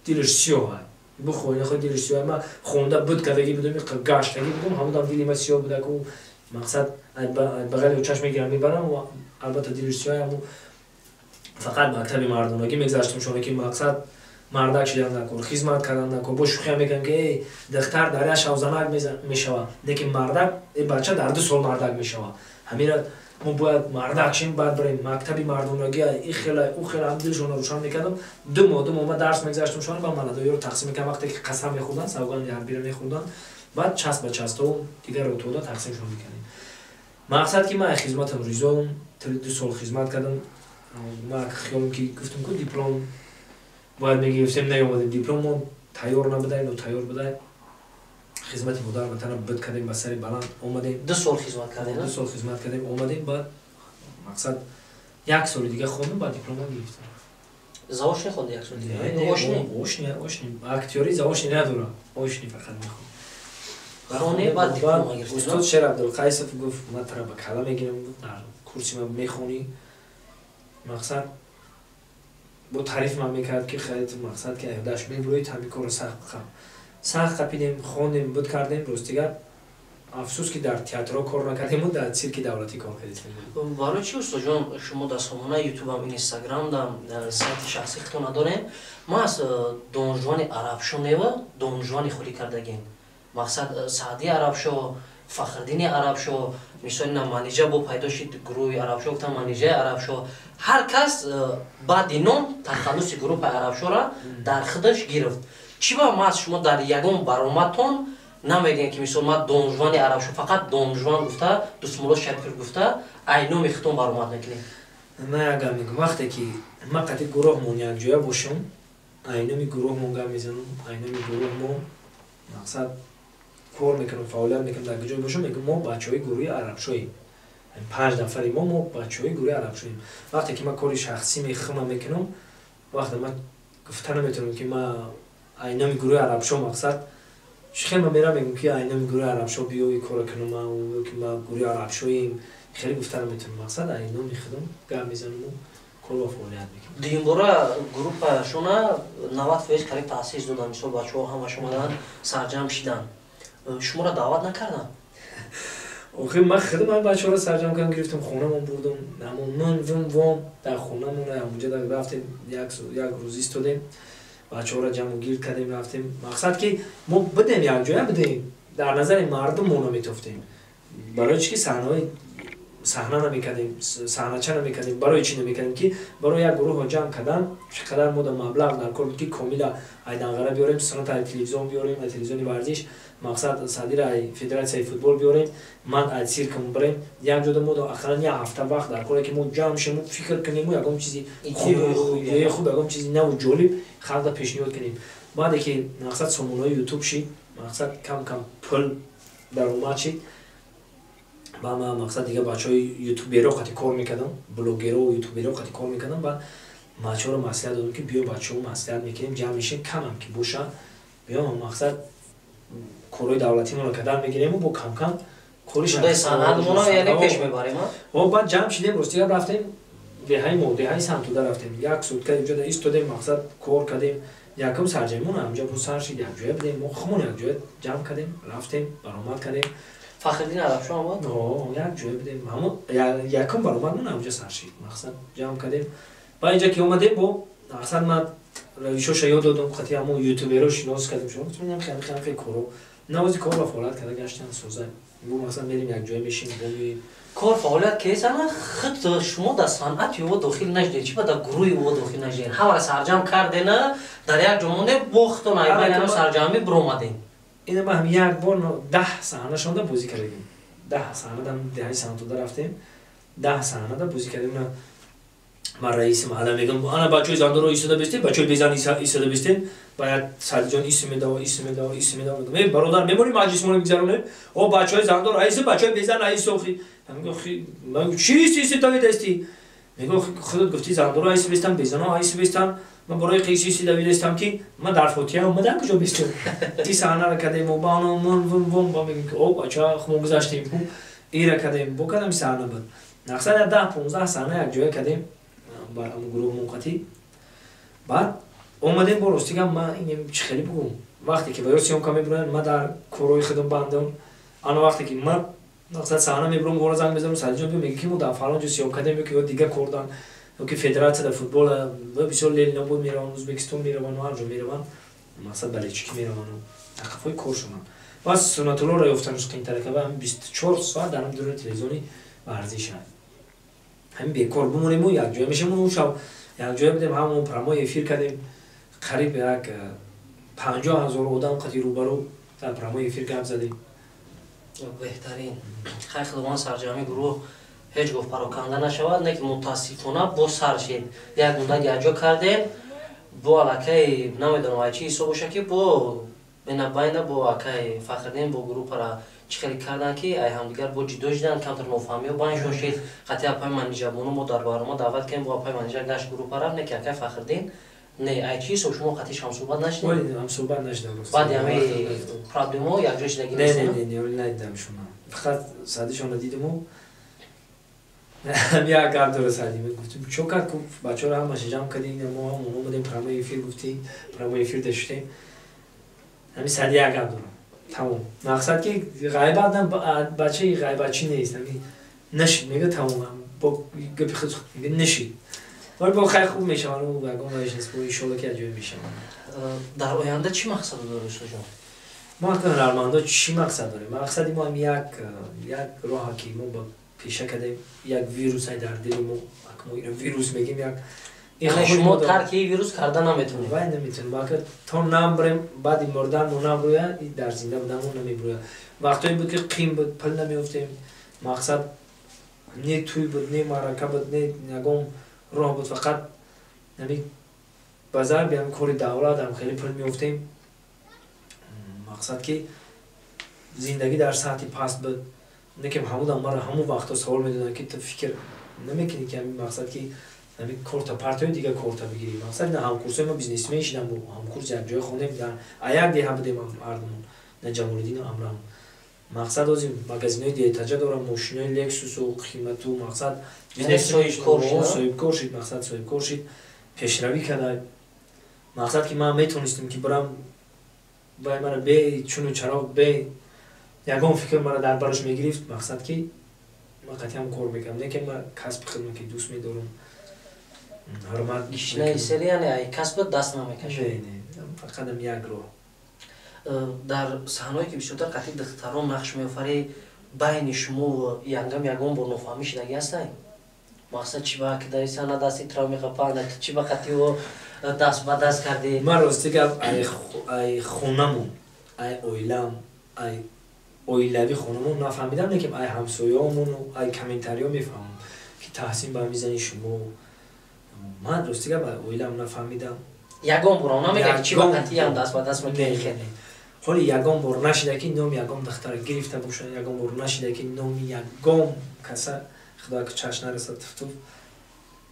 дилаш сиёҳ, бихоҳӣ нахоҳӣ, дилаш сиёҳ. Ман хонда буд кардагӣ будам, гаштагӣ будам, ҳамудам дили ма сиёҳ буда ку. Мақсад, бағали очаш мегирам, мебарам, албатта, дилаш сиёҳ. Ҳаму фақат мактаби мардонагӣ мегзаштам шоне, ки мақсад, мардак шидан дар кор, хизмат кардан дар кор. Бо шӯхия мекардам, ки эй духтар дар як шав занак мешавад, лекин мардак, э бача дар 2 сол мардак мешавад. Ҳамира мо бояд мардак шем, баъд барем мактаби мардонагӣ, и хела, ӯ хела, ҳам дилшонро рӯшан мекардам. 2 моҳ, 2 моҳ ма дарс мегзаштам шоне, ба маладоиро тақсим мекардам. Вақте ки қасам мехӯрданд, савганди ҳарбиро мехӯрданд, баъд часть ба часть о дигар ротода тақсимшон мекардем. Мақсад, ки ман хизматам ризоам, тӯли 2 сол хизмат кардам. Ман хиёлам, ки гуфтам ку, диплом бояд мегирифтем, наёмадем, дипломон тайёр набудай, нотайёр будай. Хизмати модар ватана буд кардем, ба сари баланд омадем. 2 сол хизмат кардем? 2 сол хизмат кардем, омадем. Баъд, мақсад, як соли дига хондам, баъд диплома гирифтам. Заочный хонди як соли дига? Очный, очный. Актёри заочный надорам, очный фақат мехонам. Хонде, баъд диплома гирифтем. Устод Шер Абдулқайсов гуфт, ман тара ба кала мегирам, гуфт, дар курси ман мехонӣ. Мақсад, бо таъриф ман мекард, ки хеле, мақсад, ки даш мебурои, ҳами корро сахт сахт қапидем, хондем, буд кардем. Ростига, афсӯс, ки дар театрҳо кор накардему, дар цирки давлатӣ кор кардем. Барои чи, устоҷон, шумо дар сомонаи Ютубам, Инстаграмдам, сайти шахсии худтон надорем? Ман аз Донжуани Арабшо нева Донжуани холӣ кардагем. Мақсад, Саъдии Арабшо, Фахриддини Арабшо, мисоли на Манижа бо пайдо шид, гурӯҳи Арабшо гуфтам, Манижаи Арабшо. Ҳар кас баъди ном тахаллуси гурӯҳи Арабшоро дар худаш гирифт. Чӣ ба маҳз шумо дар ягон баромадтон намегӯем, ки мисол ман Донжуани Арабшо, фақат Донжуан гуфта, Дустмурод Шарипов гуфта, ай номи худтон баромад мекунем? Ман як гап мегӯм: вақте ки ман қати гурӯҳмон якҷоя бошам, ай номи гурӯҳмон гап мезанам, ай номи гурӯҳмон, мақсад, кор мекунам, фаъолият мекунам. Дар куҷо бошам, мегӯм, мо бачаҳои гурӯҳи Арабшоем, панҷ нафари мо, мо бачаҳои гурӯҳи Арабшоем. Вақте ки ман кори шахсӣ мехима мекунам, вақте ман гуфта наметавонам, ки ман ай номи гурӯҳи Арабшо. Мақсад, хел ман мерам, мегӯм, ки ай номи гурӯҳи Арабшо биё, и кора кунам, ки ма гурӯҳи Арабшоем, хеле гуфта наметавонам. Мақсад, ай номи худам гап мезанаму кор ва фаъолият мекунам. Дуюмбора группашона 90% қариб таъсис доданд. Мисол, бачаҳо ҳамаш омаданд, сарҷамъ шиданд, шуморо даъват накарданд? Охир ман худам ман бачаҳоро сарҷамъ кардам, гирифтам, хонамон бурдам, ҳамон нун вум вом дар хонамон ҳамонҷа рафтем, як рӯз истодем, бачаҳоро ҷамъу гирд кардем, рафтем. Мақсад, ки мо будем, якҷоя будем, дар назари мардум мо наметофтем. Барои чӣ ки саҳнаҳои Саҳна намекардем, саҳнача намекардем. Барои чӣ намекардем? Ки барои як гурӯҳро ҷамъ кардан чӣ қадар мо да маблағ дар кор буд, ки Комила айданғара биёрем, Суната ай телевизион биёрем, ай телевизиони варзиш, мақсад Садира ай федератсияи футбол биёрем, ман ай циркам бирем. Як ҷода мо ақаллан як ҳафта вақт дар коре, ки мо ҷамъ шему, фикр кунему, ягон чизи идеяи хуб, ягон чизи наву ҷолиб халқда пешниҳод кунем. Баъде ки мақсад сомонаҳои Ютуб шид, мақсад кам кам пул даромад шид, ба ман мақсад дига бачаҳои ютуберо қати кор мекардам, блогеро, ютуберо қати кор мекардам. Баъд бачаҳоро маслиҳат додам, ки биё, бачаҳо, маслиҳат мекунем, ҷамъ мешем, камам ки боша, биё, мақсад корҳои давлатимонро кардан мегирему бо камкам кори пеш мебарем. Баъд ҷамъ шидем, ростига рафтем деҳаи мо, деҳаи Самтуда рафтем, як сутка ҷода истодем, мақсад кор кардем. Якум сарҷамон ҳамҷа бо сар шид, якҷоя будем, мо хумон якҷоя ҷамъ кардем, рафтем, баромад кардем. Фахриддин Арабшо омад? Як ҷоя будем, ҳамон якум баромадмон ҳамҷа сар шид, мақсад ҷамъ кардем. Ба инҷа ки омадем, бо мақсад ман равишоша ёд додам, қати ҳамон ютуберо шинос кардем. Шумо гуфтем, хеле коро навози кор ва фаъолият карда гаштан соза, бо мақсад мерем, якҷоя мешинем, бо Кор фаъолият кесана худ шумо дар санъати ӯ дохил нашудед, чӣ ба дар гурӯҳи ӯ дохил нашудед? Ҳамаро сарҷамъ кардена, дар як ҷо монде, бо худтон айбайна сарҷамъӣ биромадем. Ина ма ҳам як бор 10 саҳна шонда бозӣ кардем, 10 саҳна дар деҳаи Самтуда рафтем, 10 саҳнада бозӣ кардем. Ман раиси маҳалла мегӯям: ана бачаҳои зандоро истода бистем, бачаҳои безан истода бистем. Ба як Садиҷон исм медава, исм медава, исм медава. Мегӯям: э, бародар, мемонем, маҷлисмоно бигзаронем. О, бачаҳои зандор аиси, бачаҳои безан аиси. Охи чӣ иси иси давидасти? Мегӯ: худат гуфти, зандоро аиси бистам, безано аиси бистам. Ман барои қиси иси давидастам, ки ман дар фотиҳа омадам, куҷо бистем? Ти саҳнаро кардем, бано мон вум вум, ба мегӯем, ки о, бача, мо гузаштем, ира кардем, бо кадами саҳна буд. Мақсад 10-15 саҳна якҷоя кардем бар гурӯҳ мунқатӣ. Баъд омадем, бо ростига ман инем чӣ хеле бугум, вақте ки ба ё съёмка мебуроянд, ман дар корҳои худам бандам. Ана вақте ки ман мақсад саҳна мебурам, гора занг мезанам: Садиҷон, биё. Мега, ки мо дар фалон ҷо съёмка кардем, ё ки ё дига кордан, ё ки федератсия футбол бисёр Ленинобод мераванд, Ӯзбекистон мераванд, ҳар ҷо мераванд, мақсад балечики мераванд, ақафои коршонанд. Бас Сунатуллоро ёфтанаш қиинтар ка, 24 соат дар дуруни телевизиони варзиша. Ҳамин бекор бимонему, якҷоя мешавем. Он шаб якҷоя будем, ҳамон прямой эфир кардем, қариб як 50 000 одам қати рӯбарӯ дар прямой эфир гап задем. Беҳтарин. Хай, худованд сарҷамъи гурӯҳ ҳеҷ гоҳ пароканда нашавад. Не ки мутаассифона бо сар шид, як муддат якҷо кардем, бо аллакай намедонам ай чӣ ҳисоб боша, ки бо бенабайна бо акай Фахриддин бо группара чӣ хеле кардан, ки ай ҳамдигар бо ҷидо шидан, камтар нофаҳмиҳо байн шид. Қати апай Манижабону мо дар барнома даъват кардем, бо апай Манижа гашт, группа рафт, не ки акай Фахриддин не. Ай чӣ ҳисоб шумо қатиш ҳамсӯҳбат нашидед? Ҳамсӯҳбат нашидам. Баъди ҳамаи проблемаҳо якҷо шидаги? Не, не, не, надидам шуна, фақат Садишонро дидиму як гап дора Сади. Гуфтем: чо кард? Бачаҳоро ҳамаша ҷамъ кардем, мо ҳам омадем, прямой эфир гуфтем, прямой эфир даштем. Ҳами Сади як гап дорам, тамом. Мақсад ки ғайбат, бачаи ғайбатчӣ нест. Ҳами нашид, мега, тамом, бо гапи худ мега, нашид. Вале бо хай хуб мешаванд, ягон вайш нест, бо иншолло ки аҷоиб мешаванд. Дар оянда чӣ мақсад доред, устодҷон? Мо ҳунармандо чӣ мақсад дорем? Мақсади мо ҳам як роҳа, ки мо ба пеша кардем, як вирусай дар дили мо, мо иро вирус мегем, як Шумо тарки вирус карда наметонед? Вай, наметонем. Балки то намбрем, баъди мурдан мо намрӯя, дар зинда будан мо намебрӯя. Вақтое буд, ки қим буд, пул намеёфтем, мақсад не тӯй буд, не маърака буд, не ягон роҳ буд, фақат ами ба зарби ҳами кори давлат ҳам хеле пул меёфтем. Мақсад ки зиндагӣ дар сатҳи паст буд. Лекин ҳамудам мара ҳамон вақто савол медоданд, ки ту фикр намекунӣ, ки ҳамин мақсад ки ҳамин корта партои, дига корта бигирӣ? Мақсад на ҳамкурсои ма бизнесмен шидам, бо ҳамкурс якҷоя хондем, а як деҳа будем ҳардумон, на Ҷамолиддину Амрам. Мақсад ҳозир магазинои детаҷа дорам, мошинои Лексусу қимату, мақсад соҳибкор шид, мақсад соҳибкор шид, пешравӣ карда. Мақсад ки ман метонистем, ки бирам, вай мара бе чуну чароғ, бе ягон фикр мара дар бараш мегирифт. Мақсад ки ман қатъиам кор мекардам, не ки ман касби хидмат ки дӯст медорам, ҳурмат. Яъне касбат даст намекашад? Не, фақатам як роҳ. Дар саҳнаое, ки бисёртар қатъи духтарон нақш меофарӣ, Байни шумо янгам ягон бор нофаҳмӣ шидагӣ ҳастай? Мақсад чи ба кидаиса на дасти тра меқапа, на чи ба қатио даст ба даст кардӣ? Ман рости гап, ай хонамон, ай оилам, ай оилавӣ хонамон нафаҳмидам, лекин ай ҳамсояомону ай комментариё мефаҳмам, ки Таҳсин ба мизани шумо. Ман рости гап, ай оилам нафаҳмидам. Ягон бор намегӯяд, чи ба қатиам даст ба даст мекунӣ? Ҳоли ягон бор нашида, ки номи ягон духтара гирифта бошад, ягон бор нашида, ки номи ягон каса, худо ки чашм нарасад, туфтуф,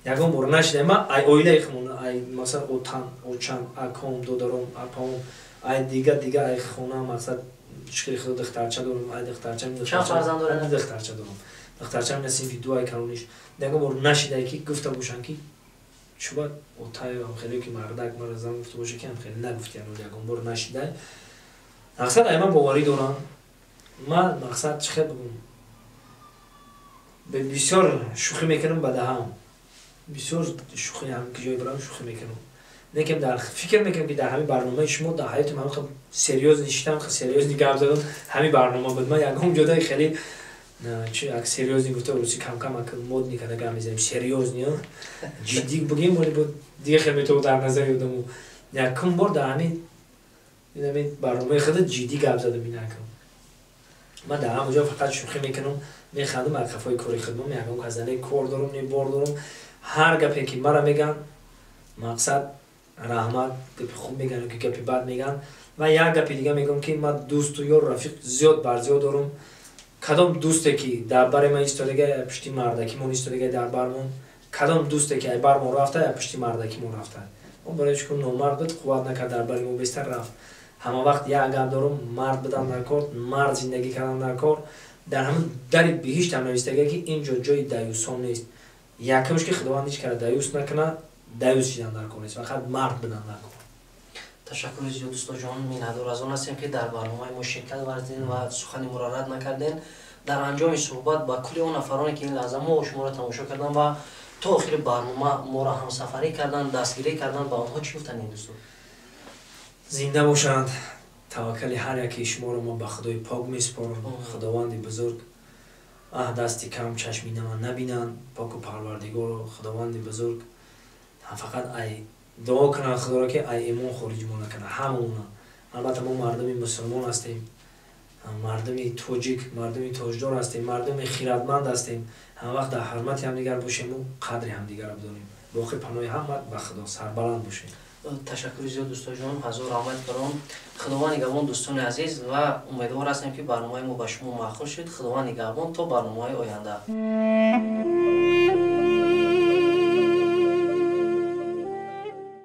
ягон бор нашида. Ман ай оилаи хумон, ай масалан отам, очам, аком, додаром, апаом, ай дига дига, ай хона, мақсад, шукри худо, духтарча дорам, ай духтарчам. Чанд фарзанд доред? Духтарча дорам. Духтарчам на синфи ду, ай калониш. Ягон бор нашида, ки гуфта бошанд, ки чуба отаю хеле ки мардак мара зан гуфта боша, ки хеле нагуфти. Ягон бор нашида. Мақсад, ай ман боварӣ дорам. Ман, мақсад, чӣ хел бигӯм, бисёр шӯхӣ мекунам, ба даҳам бисёр шӯхӣ, ҳам ки ҷое барам, шӯхӣ мекунам. Лекин дар фикр мекунам, ки дар ҳамин барномаи шумо дар ҳаёти ман хел серьёзный шитам, хел серьёзный гап задам, ҳамин барнома буд. Ман ягон ҷодаи хеле чи як серьёзный гуфта, русӣ камкам модный када гап мезанем, серьёзный, ҷиддӣ бигем, вале бо дига хел метавон дар назари одамо. Якум бор дар ҳамин барномаи худа ҷиддӣ гап задам. Инакам ман дар ҳамон ҷо фақат шӯхӣ мекунам, механдам. Аз қафои кори худмон ягон кас не кор дорум, не бор дорум. Ҳар гапе ки мара меган, мақсад, раҳмат, гапи хуб меган ки гапи бад меган. Ва як гапи дига мегӯям, ки ман дӯсту ёр, рафиқ зиёд бар зиёд дорум. Кадом дӯсте ки дар бари ман истодага, пушти мардакимон истодага, дар бармон, кадом дӯсте ки ай бармон рафта, я пушти мардакимон рафта, он барои чӣ номард буд, қувват накард, дар бари мо бестар рафт. Ҳама вақт як гап дорум: мард будан дар кор, мард зиндагӣ кардан дар кор. Дар ҳамин дари биҳиштам навистага, ки ин ҷо ҷои даюсон нест. Якумш, ки худованд ҳеҷ кара даюс накунад, даюс шидан дар кор нест, фақат мард будан дар кор. Ташаккури зиёд, устодҷон. Миннатдор аз он ҳастем, ки дар барномаи мо ширкат варзидем ва сухани моро рад накардем. Дар анҷоми суҳбат ба кулли он нафароне, ки ин лаҳза мо шуморо тамошо карданд ва то охири барнома моро ҳамсафарӣ карданд, дастгирӣ карданд, ба онҳо чӣ гуфтанед, дӯстон? Зинда бошанд. Таваккали ҳар яке шуморо ман ба худои пок месупорам. Худованди бузург аҳ дасти кам чашми ман набинанд, поку парвардигоро, худованди бузург, фақат ай дуо кунанд худоро, ки ай имон хориҷ мо накунад ҳамаона. Албатта, мо мардуми мусулмон ҳастем, мардуми тоҷик, мардуми тоҷдор ҳастем, мардуми хиратманд ҳастем. Ҳамавақт дар ҳурмати ҳамдигар бошему қадри ҳамдигарро бидонем. Боқӣ паноҳи ҳама ба худо, сарбаланд бошем. Ташаккури зиёд, дӯстоҷон, ҳазор раҳмат барон. Худованд нигаҳбон, дӯстони азиз, ва умедвор ҳастем, ки барномаи мо ба шумо маъқул шуд. Худованд нигаҳбон, то барномаҳои оянда.